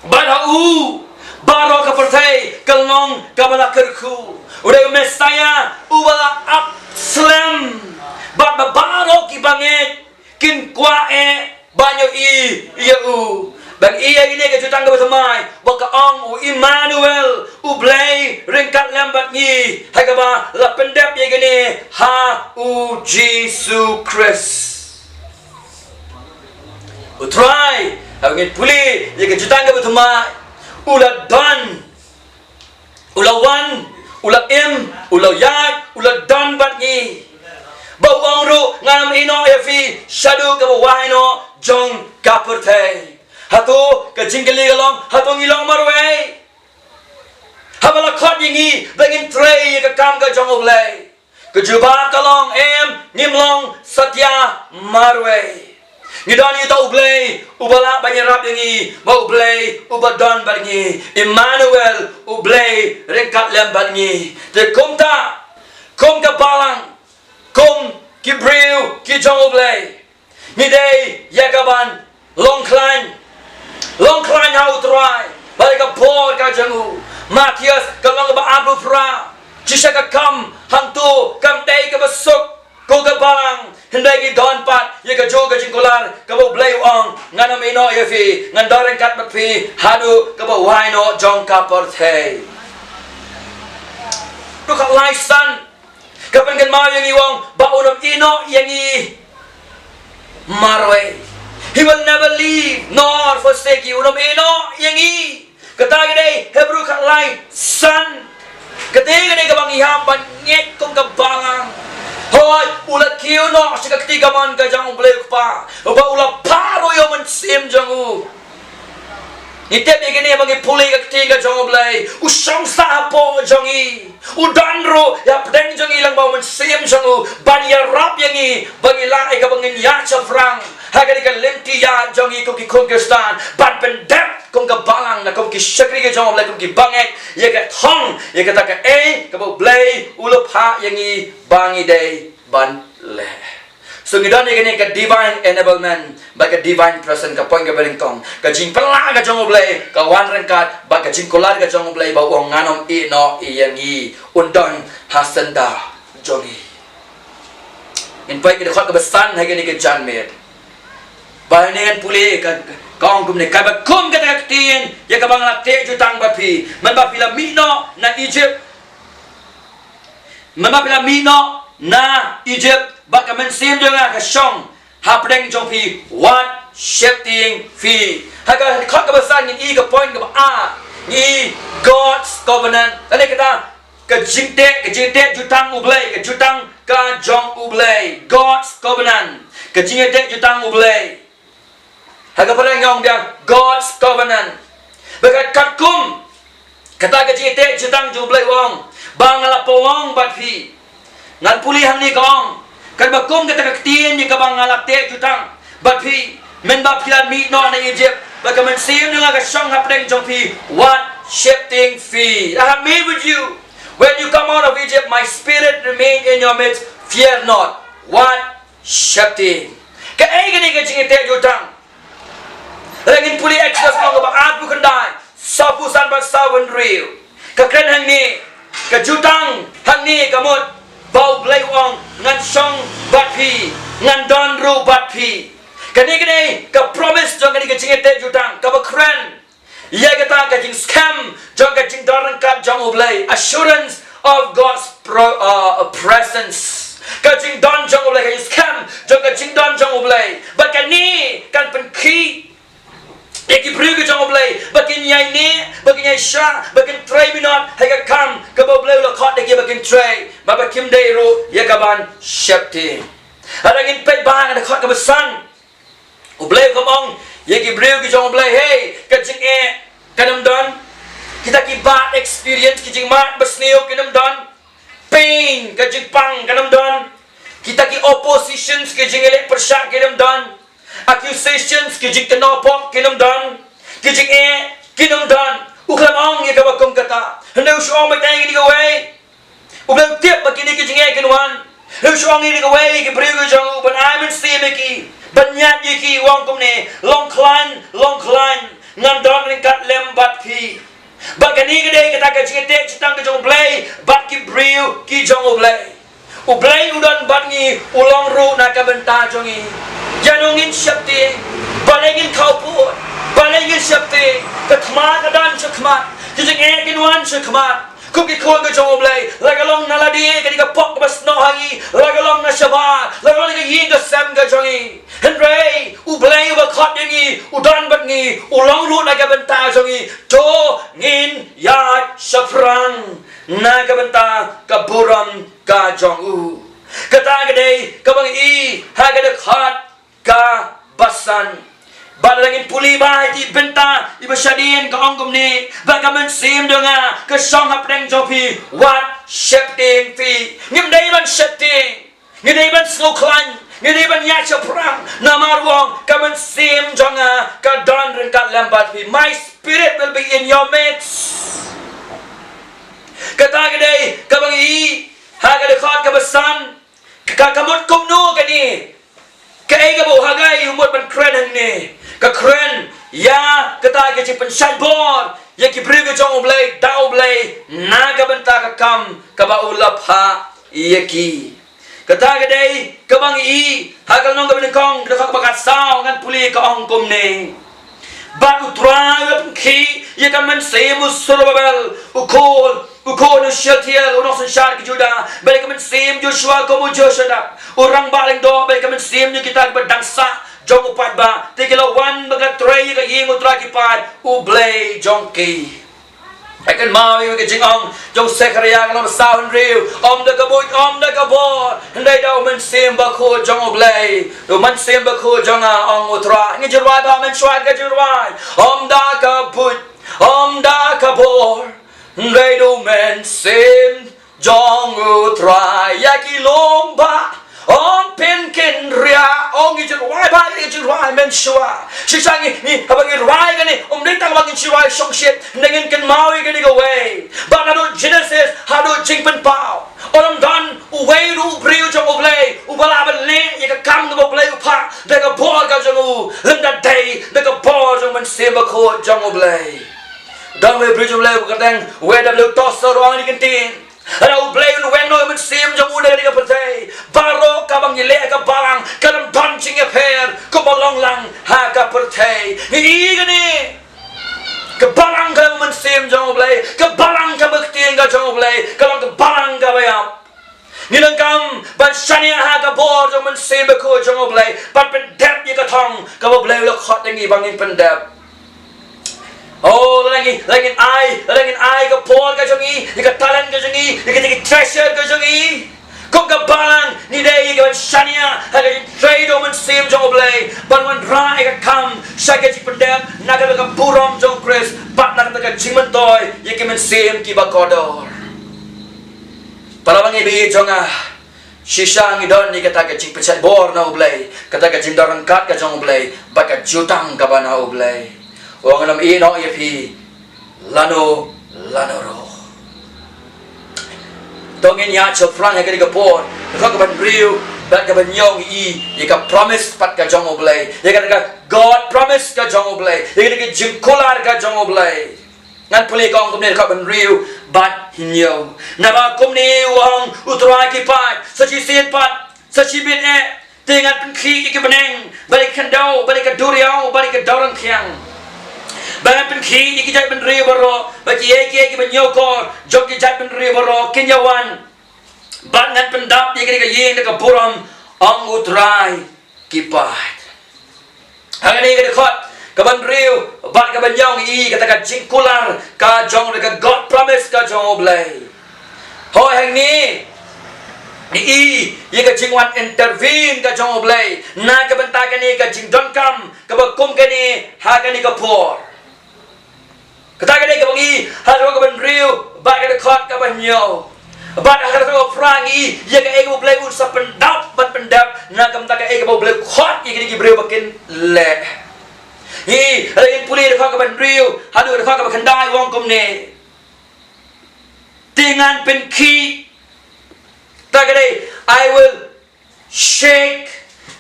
Bad ha u baroh ka pyrthei ka long kaba la kyrkhu. U dei u Messaïah uba la ap slem. Bad ba baroh ki bangeit kin kwah eh ban ïohi ïa u. Ba ngi ïohi ïa kane ka jutang kaba thymmai, ba ka ong u Immanuel, U Blei ryngkat lem bad ngi, ha kaba la pyndep ïa kane ha u Jisu Khrist. U Trai, haba ngin pule ïa ka jutang kaba thymmai, u la don, u la wan, u la im, u la ïaid, u la don bad ngi. Ba u ong ruh, ngan ym ïehnoh ïa phi shaduh kaba wai noh jong ka pyrthei. Hato ka jingkylli ka long, hato ngi long marwei? Haba la khot ïa ngi ba ngin trei ïa ka kam ka jong U Blei, ka jubab ka long, em, ngim long satia marwei. Ngi don ïa uta U Blei uba lah ban ïarap ïa ngi, ba U Blei uba don bad ngi, Immanuel, U Blei ryngkat lem bad ngi. Te kumta, kum ka balang, kum ki briew ki jong U Blei, ngi dei ïa ka ban long khlaiñ, long khlaiñ ha U Trai, bad ïa ka bor ka jong u. Mathaios ka lynnong kaba arphew phra, shisha ka kam hangto kam dei kaba suk, ko ka balang, hynrei ngi don pat ïa kajuh ka jingkular kaba U Blei u ong, ngan ym ïehnoh ïa phi, ngan don ryngkat bad phi haduh kaba wai noh jong ka pyrthei. Ruh ka lai san, ka pynkynmaw ïa ngi, u ong ba un ym ïehnoh ïa ngi marwei. He will never leave nor forsake you. Un ym ïehnoh ïa ngi. Kata ka dei Hebru khatlai san. Kata ka dei kaba ngi hap ban ngeit kum ka balang. Hooid, u la kiew noh sha ka kti kamon ka jong U Blei U Kpa, uba u la phah ruh ïa u Mynsiem jong u. Ngi tip ïa kane ba ngi pule ka ktien ka jong U Blei. U shong sah hapoh jong ngi. U don ruh hapdeng jong ngi lyngba u Mynsiem jong u, ban ïarap ïa ngi ba ngin lah ïa kaba ngin ïaid shaphrang ha kane ka lynti ïaid jong ngi kum ki khun Khristan, ban pyndep kum ka balang, na kum ki shakri ka jong U Blei, kum ki bangeit, ïa ka thong, ïa kata kaei kaba U Blei u la phah ïa ngi ba ngi dei ban leh. So ngi don ïa kane ka divine enablement bad ka divine presence, ka point kaba nyngkong. Ka jingpynlah ka jong U Blei ka wan ryngkat bad ka jingkular ka jong U Blei ba u ong ngan ym ïehnoh ïa ngi, un don ha center jong ngi. Ngin peit ka dkhot kaba san ha kane ka janmiet. Ba ngi ngan pule ka, ka ong kumne, kaba kum kata ka ktien ïa kaba nga la teh jutang bad phi mynba phi la mih noh na Egypt. Mynba phi la mih noh na Egypt, ba ka Mynsiem jong nga ka shong hapdeng jong phi, wat sheptieng phi. Ha ka dkhot kaba san ngin i ka point kaba ar, ngin i God's covenant. Kane kata ka jingteh, ka jingteh jutang U Blei, ka jutang ka jong U Blei, God's covenant, ka jingteh jutang U Blei. Ha ka phareng ong biang God's covenant. Ba ka katkum kata ka jingteh jutang jong U Blei, u ong ba nga la pynlong bad phi. Ngan pule hangne ka ong, katba kum kata ka ktien ïa kaba nga la teh jutang bad phi mynba phi la mih noh na Egypt, ba ka Mynsiem jong nga ka shong hapdeng jong phi, wat sheptieng phi. I am with you. When you come out of Egypt, my Spirit remain in your midst. Fear not. Wat sheptieng. Kaei kane ka jingteh jutang? Lada ngin pule Exodus lynnong kaba arphew khyndai, sawphew san bad sawphew hynriew, ka kren hangne, ka jutang hangne ka mut ba U Blei u ong ngan shong bad phi, ngan don ruh bad phi. Kane ka dei ka promise jong kane ka jingteh jutang kaba kren ïa kata ka jingskhem jong ka jingdon ryngkat jong U Blei, assurance of God's pro-, uh, presence. Ka jingdon jong U Blei, ka jingskhem jong ka jingdon jong U Blei. Bad kane kan pynkhih ïa ki briew ki jong U Blei ba kin ïaineh, ba kin ïaishah, ba kin trei minot ha ka kam kaba U Blei u la khot ïa ki ba kin trei, bad ba kim dei ruh ïa ka ban sheptieng. Lada ngin peit ba ha ka dkhot kaba san, U Blei u ong ïa ki briew ki jong U Blei, hei, ka jingeh kan ym don. Kita ki bad experience, ki jingmad basniew kin ym don. Pain, ka jingpang kan ym don. Kita ki oppositions, ki jingïaleh pyrshah kin ym don. Accusations, ki jingkynnoh pop kin ym don. Ki jingeh kin ym don. U khlem ong ïa kaba kum kata. Hynrei u shu ong beit ïa kine kiwei. U Blei u tip ba kine ki jingeh kin wan. Hynrei u shu ong ïa kawei ki briew ki jong u ban ai mynsiem ïa ki, ban ïaid ïa ki, u ong kumne, long khlaiñ, long khlaiñ, ngan don ryngkat lem bad phi. Bad kane ka dei kata ka jingteh jutang ka jong U Blei bad ki briew ki jong U Blei. U Blei u don bad ngi, u long ruh na ka bynta jong ngi. Ïano ngin sheptieng? Balei ngin khawpud? Balei ngin sheptieng? Ka thma ka don sha khmat, ki jingeh kin wan sha khmat. Kum ki khun ka jong U Blei, la ka long na lade, kane ka pop kaba snoh ha ngi, la ka long na shabar, la ka long na ka ïing ka sem ka jong ngi. Hynrei U Blei uba khot ïa ngi u don bad ngi, u long ruh na ka bynta jong ngi. To ngin ïaid shaphrang na ka bynta ka burom ka jong u. Kata ka dei kaba ngi i ha ka dkhot kaba san. Bad lada ngin pule bha ïa kata ka bynta, iba shadien ka ong kumne, ba ka mynsiem jong nga ka shong hapdeng jong phi, wat sheptieng phi. Ngim dei ban sheptieng, ngim dei ban sngewkhlaiñ, ngim dei ban ïaid shaphrang. Namar u ong, ka mynsiem jong nga ka don ryngkat lem bad phi. My spirit will be in your midst. Kata ka dei kaba ngi i ha ka dkhot kaba san. Ka, ka mut kumno kane? Kaei kaba u Hagai u mut ban kren hangne? Ka kren ïa kata ka jingpynshait bor ïa ki briew ka jong U Blei da U Blei na ka bynta ka kam kaba u la phah ïa ki. Kata ka dei kaba ngi i ha ka lynnong kaba nyngkong, ka dkhot kaba khatsaw, ngan pule, ka ong kumne. Bad U Trai u la pynkhih ïa ka mynsiem u Serubabel, u khun, u khun u Shealtiel, u nongsynshar ki Judah, bad ïa ka mynsiem Joshua kum u Jehozadak, u rangbah lyngdoh, bad ïa ka mynsiem jong kita kiba dang sah jong u paidbah, te ki la wan ba ki trei ïa ka ïing U Trai ki paid U Blei jong ki. Nga kynmaw ïa ka jingong jong u Sekhariah ka lynnong ba saw hynriew, ym da ka buit, ym da ka bor, hynrei da U Mynsiem Bakhuid jong U Blei. Da U Mynsiem Bakhuid jong nga, ong U Trai. Ngi jingrwai ba mynshuwa ka jingrwai. Ym da ka buit, ym da ka bor, hynrei da U Mynsiem jong U Trai. Ïa ki lum ba ym pynkhynriah, ong, ngi jingrwai ba, ngi jingrwai mynshuwa. Shisha ngi, ngi, haba ngi rwai kane, ym dei tang ba ngin shu rwai shongshit, hynrei ngin kynmaw ïa kane kawei, ba naduh Genesis haduh Jingpynpaw, ym don uwei ruh u briew jong U Blei uba lah ban leh ïa ka kam kaba U Blei u phah da ka bor ka jong u, lymda dei da ka bor jong U Mynsiem Bakhuid jong U Blei. Don uwei u briew jong U Blei uba kyrteng W W Tozer, u ong kane ka ktien. Lada U Blei un weng noh ïa U Mynsiem jong u na kane ka pyrthei, baroh kaba ngi leh ha ka balang kan ym don jingïapher kumba long lang ha ka pyrthei. Ngi i kane, ka balang ka long U Mynsiem jong U Blei, ka balang ka ktien ka jong U Blei, ka long ka balang kaba ïap. Ngi donkam ban shaniah ha ka bor jong U Mynsiem Bakhuid jong U Blei, ban pyndep ïa ka thong kaba U Blei u la khot ïa ngi ba ngin pyndep. Oh, lada ngi, lada ngin ai, lada ngin ai ka por ka jong ngi, ïa ka talent ka jong ngi, ïa ka, ïa ka treasure ka jong ngi, kum ka balang, ngi dei ïa ka ban shaniah ha ka jingtrei da U Mynsiem jong U Blei, ban wanrah ïa ka kam sha ka jingpyndep na ka, ka burom jong U Khrist bad na ka, ka jingmyntoi ïa ki mynsiem kiba kordor. Para bangeit ba ïeit jong nga, shisha ngi don ïa kata ka jingpynshait bor na U Blei, kata ka jingdon ryngkat ka jong U Blei bad ka jutang kaba na U Blei. Ong, ngan ym ïehnoh ïa phi lano lano ruh. To ngin ïaid shaphrang ha kane ka por, ka dkhot kaba hynriew bad kaba hynñiew, ngi i ïa ka promise pat ka jong U Blei, ïa kata ka God promise ka jong U Blei, ïa kata ka jingkular ka jong U Blei. Ngan pule, ka ong kumne, dkhot hynriew bad hynñiew. Naba kumne u ong U Trai ki paid, sa shisien pat, sa shibit eh, te ngan pynkhih ïa ki bneng, bad ïa ki khyndew, bad ïa ka duriaw, bad ïa ka dewryngkhiang. Bad ngan pynkhih ïa ki jaitbynriew baroh, bad kiei kiei kiba ñiewkor jong ki jaitbynriew baroh kin ïawan. Bad ngan pyndap ïa kane ka ïing da ka burom, ong U Trai ki paid. Ha kane ka dkhot kaba hynriew bad kaba hynñiew, ngi i kata ka jingkular ka jong, ka God promise ka jong U Blei. Hooid, hangne ngi i ïa ka jingwan intervene ka jong U Blei na ka bynta kane ka jingdonkam kaba kum kane ha kane ka por. Kata ka dei kaba ngi i ha ka dkhot kaba hynriew bad ka dkhot kaba hynñiew. Bad ha ka dkhot kaba phra ngi i ïa kaei kaba U Blei un sa pyndap ban pyndep na ka bynta kaei kaba U Blei u khot ïa kine ki briew ba kin leh. Ngi i, lada ngin pule dkhot kaba hynriew haduh dkhot kaba khyndai, u ong kumne. Te ngan pynkhih. Kata ka dei, I will shake,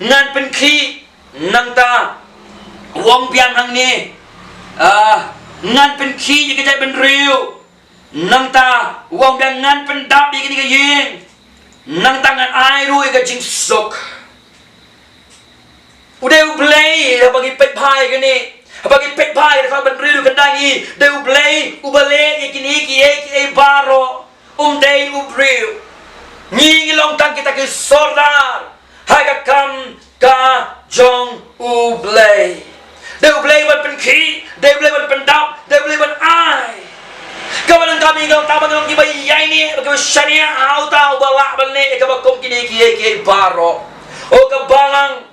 ngan pynkhih. Nangta u ong biang hangne, ah, ngan pynkhih ïa ka jaitbynriew. Nangta u ong biang, ngan pyndap ïa kane ka ïing. Nangta ngan ai ruh ïa ka jingsuk. U dei U Blei, haba ngi peit bha ïa kane, Haba ngi peit bha ïa ka dkhot ba hynriew, u kynda ngi, dei U Blei uba leh ïa kine kiei kiei baroh, um dei u briew. Ngi ngi long tang kita ki sordar ha ka kam ka jong U Blei. Dei U Blei ban pynkhih, dei U Blei ban pyndap, dei U Blei ban ai. Kaba nang kami ngi long tang ban long kiba ïaineh, kiba shaniah ha uta uba lah ban leh ïa kaba kum kine kiei kiei baroh. O ka balang,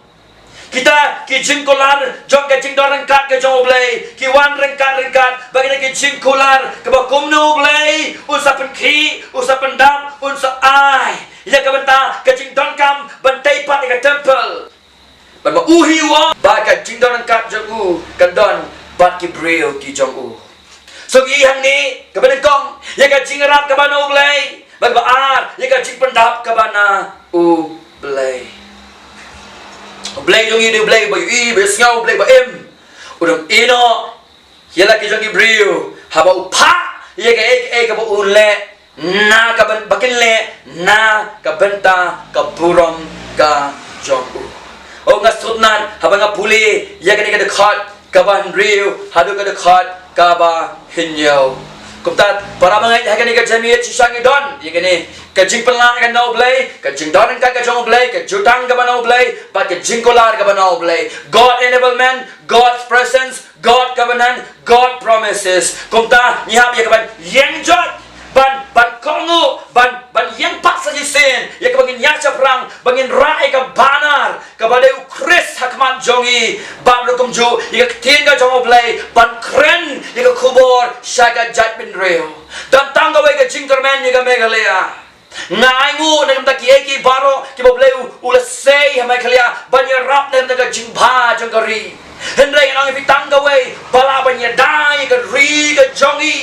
kita ki jingkular jong ka jingdon ryngkat ka jong U Blei ki wan ryngkat ryngkat, ba kita ki jingkular kaba kumno U Blei un sa pynkhih, un sa pyndap, un sa ai ïa ka bynta ka jingdonkam ban tei pat ïa ka temple. Bad ba u hi u ong ba ka jingdon ryngkat jong u kan don bad ki briew ki jong u. So ngi hangne kaba nyngkong ïa ka jingïarap kaba na U Blei, bad ba ar ïa ka jingpyndap kaba na U Blei. U Blei jong ngi dei U Blei ba ïohi, ba ïohsngew, U Blei ba im. U dang ïehnoh ïa la ki jong ki briew haba u phah ïa kaei kaei kaba un leh, na ka byn-, ba kin leh na ka bynta ka burom ka jong u. O nga sngewtynnat haba nga pule ïa kane ka dkhot kaba hynriew haduh ka dkhot kaba hynñiew. Kumta para bangeit, ha kane ka jingmut shisha ngi don ïa kane ka jingpynlah ka na U Blei, ka jingdon ryngkat ka jong U Blei, ka jutang kaba na U Blei, bad ka jingkular kaba na U Blei. God enablement, God's presence, God covenant, God promises. Kumta ngi hap ïa ka ban ïeng jot, ban, ban kohnguh, ban, ban ïeng pat sa shisien ïa kaba ngin ïaid shaphrang, ba ngin rah ïa ka banner kaba dei U Khrist ha khmat jong ngi, bad ruh kumjuh ïa ka ktien ka jong U Blei, ban kren ïa ka khubor sha ka jaitbynriew. Don tang kawei ka jingkyrmen ïa ka Meghalaya. Nga ainguh na ka bynta kiei kiei baroh kiba U Blei u, u la sei ha Meghalaya ban ïarap na ka bynta ka jingbha jong ka ri. Hynrei ngan ong ïa phi, tang kawei ba lah ban ïada ïa ka ri ka jong ngi,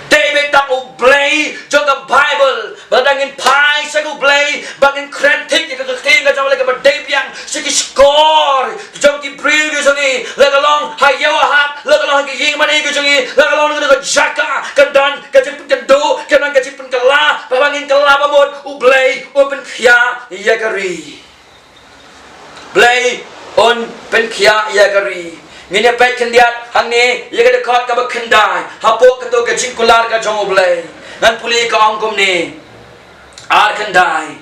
dei beit tang U Blei jong ka Baibl. Ba lada ngin phai sha U Blei, ba ngin kren thik ïa ka ktien ka jong U Blei kaba dei biang sha ki shkor jong ki briew ki jong ngi, la ka long ha ïew ha hat, la ka long ha ki ïing mane ki jong ngi, la ka long ha ka jaka, kan don ka jingpynkynduh, kan don ka jingpynkylla, ba haba ngin kylla ba mut, U Blei un pynkhiah ïa ka ri. Blei un pynkhiah ïa ka ri. Ngin ïa peit khyndiat hangne ïa ka dkhot kaba khyndai hapoh kato ka jingkular ka jong U Blei. Ngan pule, ka ong kumne: Ar khyndai,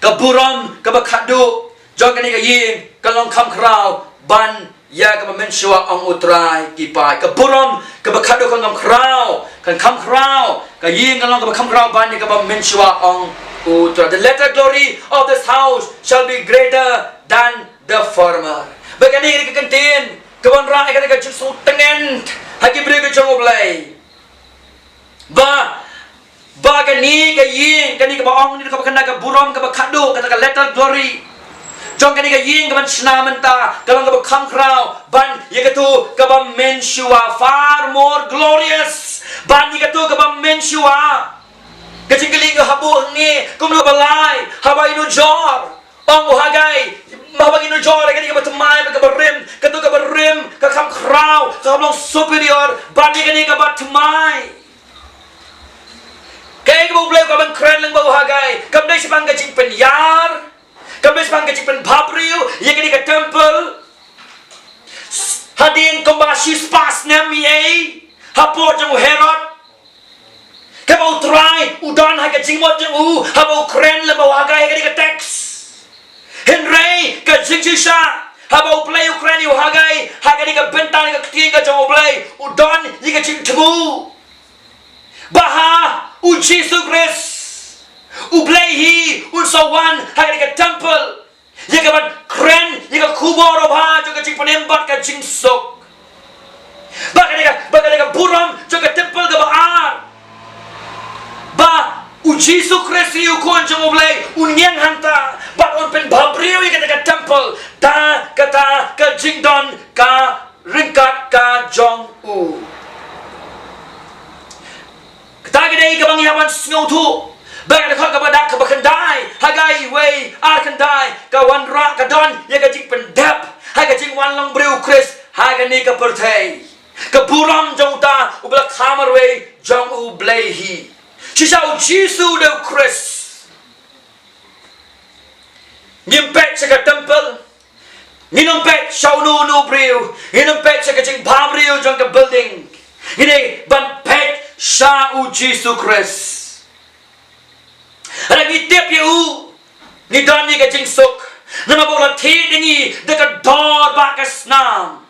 ka burom kaba khadduh jong kane ka ïing kan long kham khraw ban ïa kaba mynshuwa, ong U Trai ki paid. Ka burom kaba khadduh kan kham khraw, kan kham khraw, ka ïing kan long kaba kham khraw ban ïa kaba mynshuwa, ong U Trai. The latter glory of this house shall be greater than the former. Ba kane ka ktien ka wanrah ïa kane ka jingsngewtngen ha ki briew ki jong U Blei. Ba, ba kane ka ïing, kane kaba ong, kane kaba kynda, ka burom kaba khadduh, kata ka latter glory jong kane ka ïing kaban shna mynta, ka long kaba kham khraw ban ïa kato kaba mynshuwa, far more glorious, ban ïa kato kaba mynshuwa. Ka jingkylli ka buh hangne kumno, ba lai, haba ngi nujor, ong u Hagai, haba ngi nujor ïa kane kaba thymmai bad kaba rim, kato kaba rim ka kham khraw, ka kham long superior ban ïa kane kaba thymmai. Kaei kaba U Blei u kwah ban kren lyngba u Hagai kam dei shaphang ka jingpynïar, kam dei shaphang ka jingpynbhabriew ïa kane ka temple. Hadien kumba shispah snem eiei, hapoh jong u Herod, kaba U Trai u don ha ka jingmut jong u haba u kren lyngba u Hagai ha kane ka text. Hynrei ka jingshisha, haba U Blei u kren ïa u Hagai ha kane ka bynta, ha ka ktien ka jong U Blei, u don ïa ka jingthmu ba ha U Jisu Khrist U Blei hi un sa wan ha kane ka temple ïa kaban kren ïa ka khubor babha jong ka jingpynim bad ka jingsuk. Ba kane ka, ba kane ka burom jong ka temple kaba ar, ba U Jisu Khrist hi, U Khun jong U Blei, un ïeng hangta bad un pynbhabriew ïa kata ka temple da kata ka jingdon ka ryngkat ka jong u. Kata ka dei kaba ngi hap ban sngewthuh. Ba ka dkhot kaba dak, kaba khyndai, Hagai wei ar khyndai, ka wanrah, ka don ïa ka jingpyndep ha ka jingwan long briew U Khrist ha kane ka pyrthei. Ka burom jong uta uba la kha marwei jong U Blei hi. Shisha U Jisu u dei U Khrist. Ngim peit sha ka temple, Ngin ym peit sha uno uno u briew, ngin ym peit sha ka jingbhabriew jong ka building. Ngin ïa ban peit sha U Jisu Khrist. Haba ngi tip ïa u, ngi don ïa ka jingsuk. Namar ba u la thied ïa ngi da ka dor ba ka snam.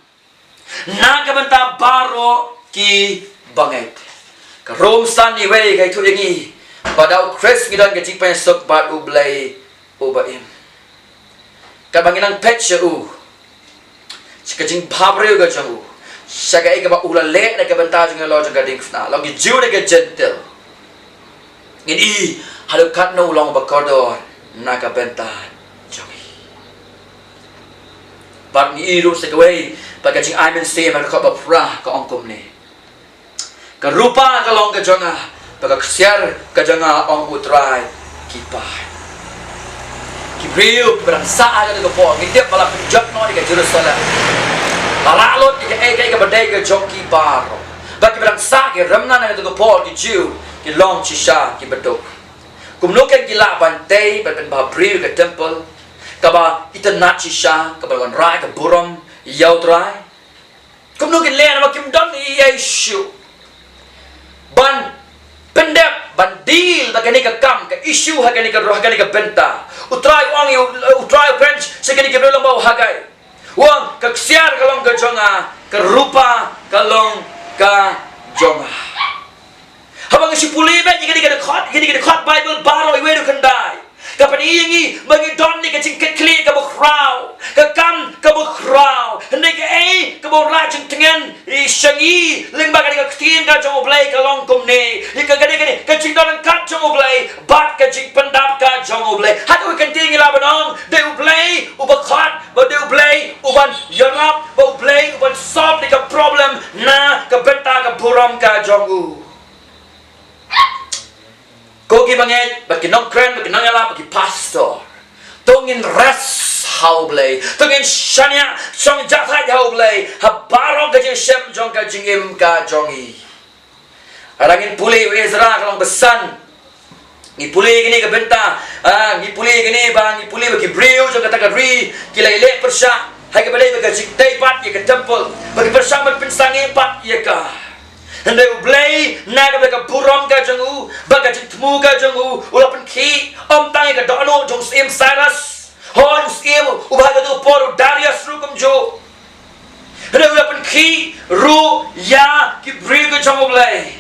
Na ka bynta baroh ki bangeit. Ka Rom san, ïa wei ka ïathuh ïa ngi ba da U Khrist ngi don ka jingpynsuk bad U Blei uba im. Kaba ngi nang peit sha u, sha ka jingbhabriew ka jong u, sha kaei kaba u la leh na ka bynta jong ngi, la jong ka diengphna, la ki Jiw ne ki Jentil. Ngin i haduh katno u long ba kordor na ka bynta jong ngi. Bad ngi i ruh sa kawei, ba ka jingai mynsiem ha ka khot ba phra ka ong kumne: Ka rupa ka long ka jong nga, bad ka ksiar ka jong nga, ong U Trai ki paid. Ki briew ba dang sah ha kata ka por, ngi tip ba la pynjot noh ïa ka Jerusalem. Ba la lut ïa kaei kaei kaba dei ka jong ki baroh. Bad ki ba dang sah, ki remnant ha kata ka por, ki Jiw, ki long shisha ki baduk. Kumno kein ki lah ban tei ban pynbhabriew ïa ka temple kaba itynnad shisha, kaba wanrah ïa ka burom ïa U Trai? Kumno kin leh, namar kim don ei ei shuh ban pyndep, ban deal bad kane ka kam, ka issue ha kane ka, ha kane ka bynta. U Trai u ong ïa u, U Trai u kren sha kane ka briew lem bad u Hagai. U ong, ka ksiar ka long ka jong nga, ka rupa ka long ka jong nga. Haba ngi shu pule beit ïa kane ka dkhot, ïa kane ka dkhot Baibl baroh, ïa wei haduh khyndai, ka pyni ïa ngi ba ngi don ïa ka jingkitkhlieh kaba khraw, ka kam kaba khraw. Hynrei kaei kaba wanrah jingtngen sha ngi lyngba kane ka ktien ka jong U Blei ka long kumne: ïa ka, kane, kane ka jingdon ryngkat jong U Blei bad ka jingpyndap ka jong U Blei. Ha kawei ka kyntien ngi lah ban ong, dei U Blei uba khot, bad dei U Blei uban ïarap, bad U Blei uban solve ïa ka problem na ka bynta ka burom ka jong u. Ko ki bangeit, bad ki nongkren, bad ki nongïalap, bad ki pastor, to ngin rest ha U Blei, to ngin shaniah shong jahthait ha U Blei ha baroh ka jingshem jong ka jingim ka jong ngi. Haba ngin pule ïa u Ezra ka lynnong ba san, ngi pule ïa kane ka bynta, ah, ngi pule ïa kane ba, ngi pule ba ki briew jong kata ka ri ki la ïaleh pyrshah ha kaba dei ba ka jingtei pat ïa ka temple, ba ki pyrshah ban pynsangeh pat ïa ka. Hynrei U Blei, na ka bynta ka burom ka jong u bad ka jingthmu ka jong u, u la pynkhih ym tang ïa ka dohnud jong u syiem Cyrus, hooid, u syiem uba ha kata ka por u Darius ruh kumjuh. Hynrei u la pynkhih ruh ïa ki briew ka jong U Blei.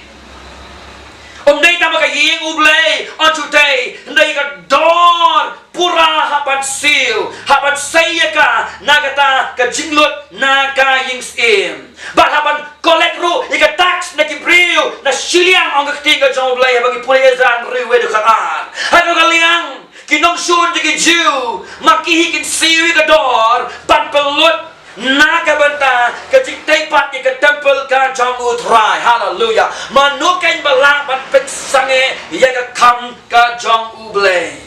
Ym dei tang ba ka ïing U Blei, ong shu dei, hynrei ka dor pura hap ban siew, hap ban sei ïa ka na kata ka jinglut na ka ïing syiem. Bad hap ban collect ruh ïa ka tax na ki briew na shiliang, ong ka ktien ka jong U Blei haba ngi pule Ezra hynriew wei dkhot ar. Ha kata ka liang, ki nongshun jong ki Jiw, ma ki hi kin siew ïa ka dor ban pynlut na ka bynta ka jingtei pat ïa ka temple ka jong U Trai. Haleluya. Mano kein ba lah ban pynsangeh ïa ka kam ka jong U Blei?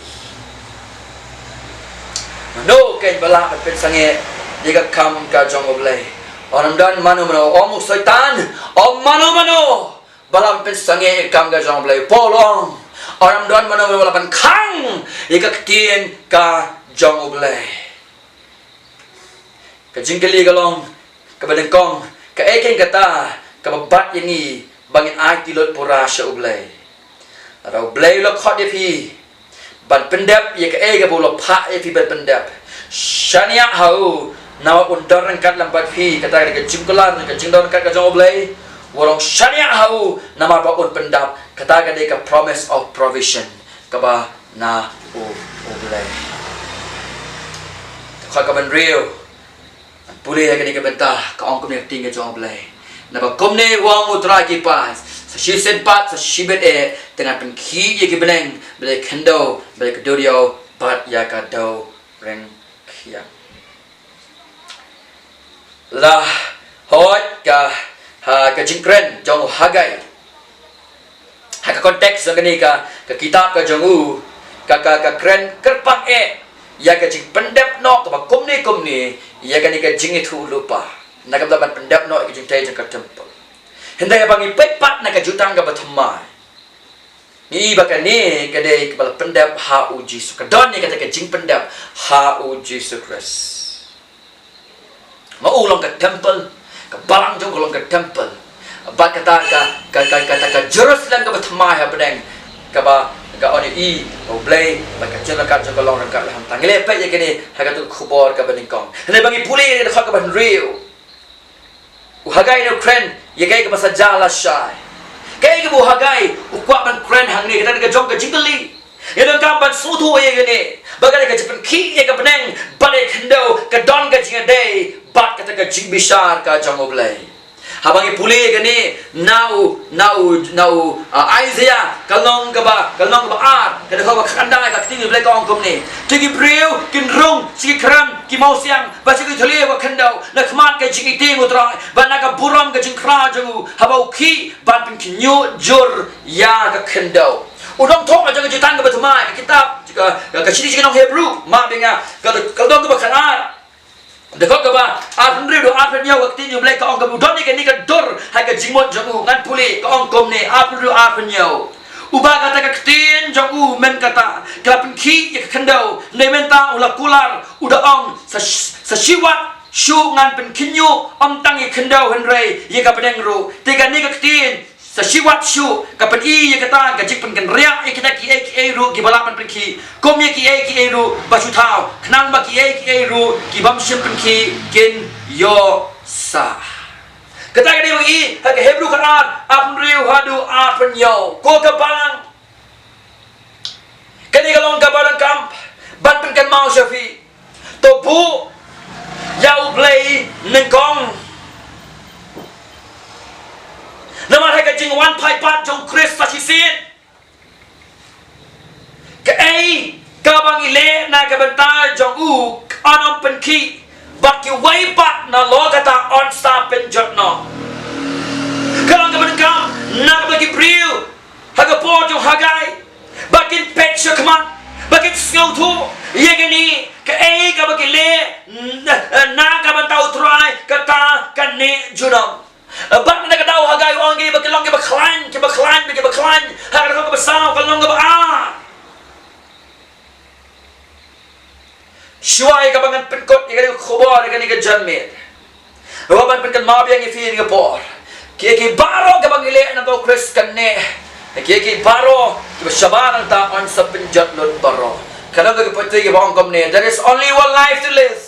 Mano kein ba lah ban pynsangeh ïa ka kam ka jong U Blei? Ym don mano mano, ym u Soitan, ym mano mano ba lah ban pynsangeh ïa ka kam ka jong U Blei. Paul u ong, ym don mano mano ba lah ban khang ïa ka ktien ka jong U Blei. Ka jingkylli ka long kaba nyngkong, kaei kein kata kaba bat ïa ngi ba ngin aiti lut pura sha U Blei? Lada U Blei u la khot ïa phi ban pyndep ïa kaei kaba u la phah ïa phi ban pyndep, shaniah ha u, namar un don ryngkat lem bad phi. Kata ka dei ka jingkular, ka jingdon ryngkat ka jong U Blei. Wat long shaniah ha u namar ba un pyndep. Kata ka dei ka promise of provision kaba na U, U Blei. Dkhot kaba hynriew, pule ha kane ka bynta, ka ong kumne ka ktien ka jong U Blei: Naba kumne u ong U Trai ki paid, sa shisien pat, sa shibit eh, te ngan pynkhih ïa ki bneng bad ïa ki khyndew bad ïa ki duriaw bad ïa ka dewryngkhiang. La, hooid, ka, ha, ka jingkren jong u Hagai ha ka context jong kane ka, ka kitab ka jong u, ka, ka, ka kren kyrpang eh ïa ka jingpyndep noh kaba kumne kumne ïa kane ka jingïathuhlypa, na ka bynta ban pyndep noh ïa ka jingtei jong ka temple. Hynrei haba ngi peit pat na ka jutang kaba thymmai, ngi i ba kane ka dei kaba la pyndep ha U Jisu. Ka don ïa kata ka jingpyndep ha U Jisu Khrist. Ma u long ka temple, ka balang jong u long ka temple. Bad kata ka, ka, ka, kata ka Jerusalem kaba thymmai ha bneng, kaba, ka on i, U Blei, bad ka jingryngkat jong ka long ryngkat lem. Tang ngi leh peit ïa kane, ha katei ka khubor kaba nyngkong. Hynrei ba ngi pule ïa ka dkhot kaba hynriew. U Hagai u kren ïa kaei kaba sa jia lashai. Kaei kaba u Hagai u kwah ban kren hangne, kata ka jong ka jingkylli. Ngi donkam ban sngewthuh ïa kane, ba ka dei ka jingpynkhih ïa ka bneng bad ïa ka khyndew, ka don ka jingïadei bad kata ka jingbishar ka jong U Blei. Haba ngi pule ïa kane, na u, na u, na u, ah, Isaiah, ka lynnong kaba, ka lynnong kaba ar, ka dkhot kaba khatkhyndai, ka ktien U Blei ka ong kumne: Te ki briew kin rung sha ki khram ki mawsiang bad sha ki thylliej ka khyndew, na khmat ka jingïeit jong U Trai bad na ka burom ka jingkhraw jong u, haba u khih ban pynkhynñiuh jur ïa ka khyndew. U nongthoh ka jong ka Jutang kaba Thymmai, ka kitab, ka, ka, ka shithi sha ki nong Hebru, map ïa nga, ka, ka lynnong kaba khatar, dkhot kaba arphew hynriew haduh arphew hynñiew, ka ktien U Blei ka ong, kaba u don ïa kane ka dur ha ka jingmut jong u. Ngan pule, ka ong kumne, arphew hynriew, arphew hynñiew: Uba kata ka ktien jong u mynta ka la pynkhih ïa ka khyndew, hynrei mynta u la kular, u da ong, sa, sa shi wat shuh ngan pynkhynñiuh ym tang ïa ka khyndew hynrei ïa ka bneng ruh. Te kane ka ktien sa shi wat shuh ka pyni ïa kata ka jingpynkynriah ïa kita kiei kiei ruh kiba lah ban pynkhih, kum ïa kiei kiei ruh ba shu thaw, khnang ba kiei kiei ruh ki bym shym pynkhih kin ïoh sah. Kata ka dei ba ngi i ha ka Hebru khatar, arphew hynriew haduh arphew hynñiew. Ko ka balang, kane ka long kaba donkam ban pynkynmaw sha phi. To buh ïa U Blei nyngkong. Namar ha ka jingwan phai pat jong U Khrist sa shisien, kaei kaba ngi leh na ka bynta jong u kan ym pynkhih bad kiwei pat na la kata yn sa pynjot noh. Ka long kaba donkam na kaba ki briew ha ka por jong u Hagai ba kin peit shakhmat, ba kin sngewthuh ïa kane, kaei kaba ki leh na, na ka bynta U Trai, kata kan neh junom. Bad na kata u Hagai u ong ïa ki ba ki long kiba khlaiñ, kiba khlaiñ, kiba khlaiñ. Ha ka dkhot kaba saw, ka lynnong kaba ar. Shuwa ïa kaba ngan pynkut ïa kane ka khubor, ïa kane ka janmiet, haba ngan pynkynmaw biang ïa phi ha kane ka por, kiei kiei baroh kaba ngi leh na U Khrist kan neh. Kiei kiei baroh kiba shabar nangta yn sa pynjot lut baroh. Ka don ka kiei kiei kiba ong kumne: There is only one life to live.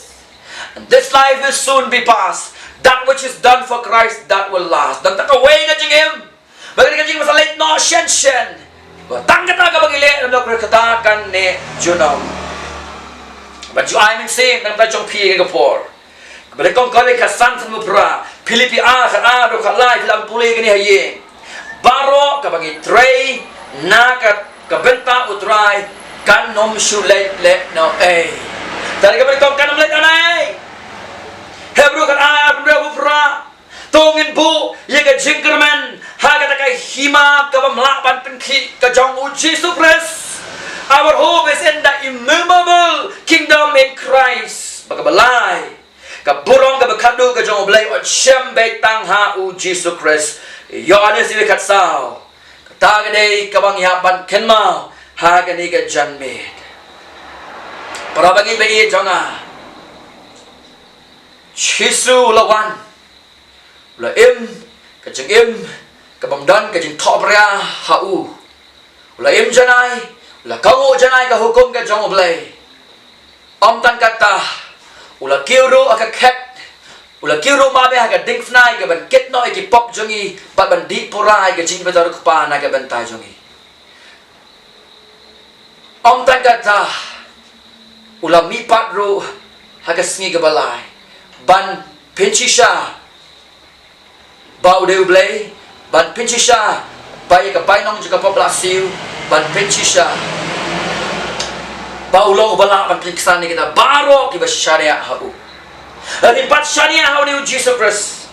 And this life will soon be past. That which is done for Christ, that will last. Don tang kawei ka jingim. Ba kane ka jingim sa leit noh shen shen. Ba tang kata kaba ngi leh na U Khrist, kata kan neh junom. Ba ju ai mynsiem na ka bynta jong phi ha kane ka por. Kaba nyngkong ka dei ka san san ba phra, Philippi ar, khatar haduh khatlai, phi lah ban pule ïa kane ha ïing. Baroh kaba ngi trei na ka, ka bynta U Trai kan ym shu leit lehnohei. Te kaba nyngkong kan ym leit lehnohei. Hebru khatar, arphew hynriew, arphew phra. To ngin buh ïa ka jingkyrmen ha kata ka hima kaba ym lah ban pynkhih ka jong U Jisu Khrist. Our hope is in the immovable kingdom in Christ. Bad kaba lai, ka burom kaba khadduh ka jong U Blei yn shim beit tang ha U Jisu Khrist. Ïoannis khatar, khatsaw. Kata ka dei kaba ngi hap ban kynmaw ha kane ka janmiet. Para bangeit ba ïeit jong nga, Jisu u la wan, u la im ka jingim ka bym don ka jingthohbria ha u. U la im janai, u la kohnguh janai ka hukum ka jong U Blei. Ym tang kata, u la kiew ruh ha ka khet, u la kiew ruh mabeh ha ka diengphna ïa kaban kit noh ïa ki pop jong ngi bad ban dih pura ïa ka jingim ba tharai u Kpa na ka bynta jong ngi. Ym tang kata, u la mihpat ruh ha ka sngi kaba lai ban pynshisha ba u dei U Blei, ban pynshisha ba ïa ka bainong jong ka pop la siew, ban pynshisha ba u long uba lah ban pynksan ïa kita baroh kiba shaniah ha u. Lada ngim pat shaniah ha une U Jisu Khrist,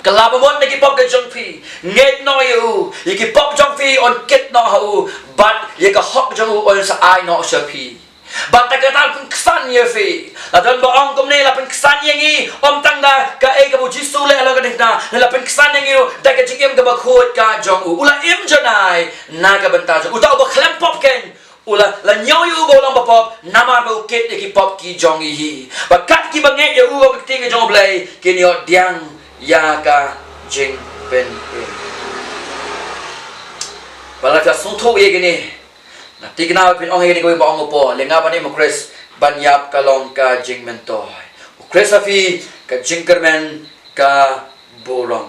ka la bamut na ki pop ka jong phi, ngeit noh ïa u, ïa ki pop jong phi yn kit noh ha u, bad ïa ka hok jong u yn sa ai noh sha phi. Bad da kata la pynksan ïa phi. La don ba ong kumne, la pynksan ïa ngi, ym tang da kaei kaba U Jisu u leh halor ka diengphna, la pynksan ïa ngi ruh da ka jingim kaba khuid ka jong u. U la im janai na ka bynta jong u. Uta uba khlem pop keiñ, U la, la ñiew ïa u ba u long bapop, namar ba u kit ïa ki pop ki jong ngi hi. Bad kat kiba ngeit ïa u ha ka ktien ka jong U Blei, kin ïoh pdiang ïa ka jingpynim. Bad lada phi sngewthuh ïa kine, nga thikna ba phin ong ïa kane kawei ba ong, u Paul, leh nga ban im ha U Khrist, ban ïap ka long ka jingmyntoi. U Khrist ha phi, ka jingkyrmen ka burom.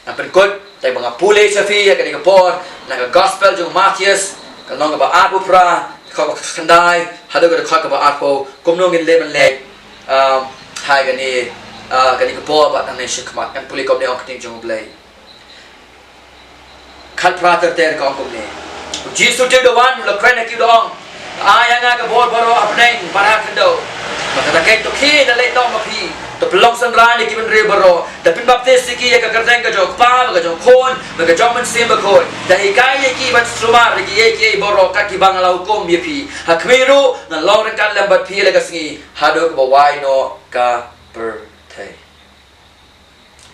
Ngan pynkut, te ba nga pule sha phi ïa kane ka por na ka Gospel jong u Mathaios, ka lynnong kaba arphew phra, dkhot kaba khyndai haduh ka dkhot kaba arphew. Kumno ngin leh ban leh, um, ha kane, uh, kane ka por, bad nangne shakhmat ngan pule kumne ong ka ktien jong U Blei. Khatphra ter ter ka ong kumne: U Jisu te u da wan, u la kren ha ki, u da ong: Ai ha nga ka bor baroh ha bneng bad ha khyndew. Bad kata kein to khie da leh noh ma phi, to pynlong synran ïa ki bynriew baroh, da pynbaptis ïa ki ha ka kyrteng ka jong U Kpa bad ka jong U Khun bad ka jong U Mynsiem Bakhuid, da hikai ïa ki ban sumar ïa kiei kiei baroh kat kiba nga la hukum ïa phi. Ha khmih ruh ngan long ryngkat lem bad phi la ka sngi haduh kaba wai noh ka pyrthei.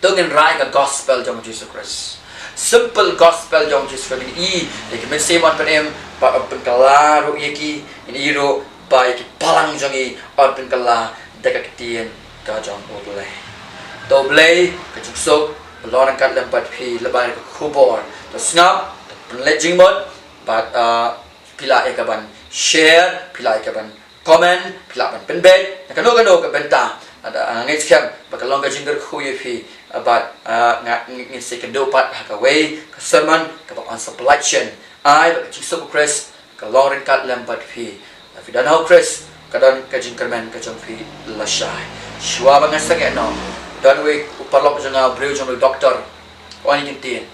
To ngin rai ka Gospel jong U Jisu Khrist. Simple Gospel jong U Jisu Khrist. Ngin i ïa ki mynsiem yn pynim, bad yn pynkylla ruh ïa ki, ngin i ruh ba ïa ki balang jong ngi yn pynkylla da ka ktien ka jong U Blei. To U Blei, ka jingsuk, ba long ryngkat lem bad phi lyngba ka khubor. To sngap, to pynleit jingmut, bad, ah, phi lah ïa ka ban share, phi lah ïa ka ban comment, phi lah ban pynbeit na kano kano ka bynta. Nga ngeit skhem ba ka long ka jingkyrkhu ïa phi, ah, bad, ah, nga ngin, ngin sa ïakynduh pat ha kawei ka sermon kaba yn sa pynlait shen. Ai ba ka jingsuk U Khrist ka long ryngkat lem bad phi. Lada phi don ha U Khrist, ka don ka jingkyrmen ka jong phi lashai. Shuwa ba ngan sangeh noh, don uwei u paralok jong nga, u briew jong u doktor, u ong ïa ki ktien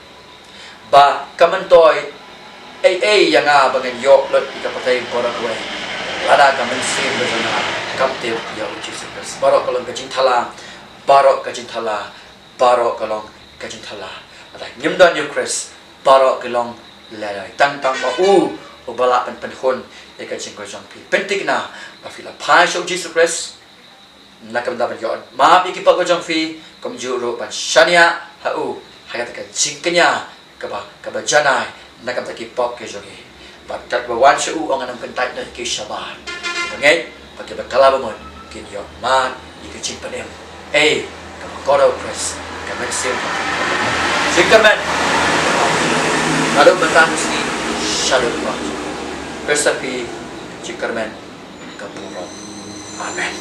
ba ka myntoi ei ei ïa nga ba ngan ïoh lut ïa ka pyrthei baroh kawei, lada ka mynsiem ka jong nga kam tip ïa U Jisu Khrist. Baroh ka long ka jingthala, baroh ka jingthala, baroh ka long ka jingthala. Lada ngim don ïa U Khrist, baroh ka long lehnoh. Tang tang ma u uba lah ban pynhun ïa ka jingkoit jong phi. Pynthikna ba phi la phai sha U Jisu Khrist, na ka bynta ban ïoh map ïa ki pop ka jong phi, kumjuh ruh ban shaniah ha u ha kata ka jingkñia kaba, kaba janai na ka bynta ki pop ki jong ngi. Bad katba wan sha u, u ong, ngan ym kyntait noh ïa ki shabar. Kiba ngeit bad kiba kylla ba mut kin ïoh mad ïa ka jingpynim ei kaba kordor U Khrist, ka mynsiem ka jingkyrmen naduh mynta ka sngi shaduh U Khrist ha phi, jingkyrmen ka burom. Amen.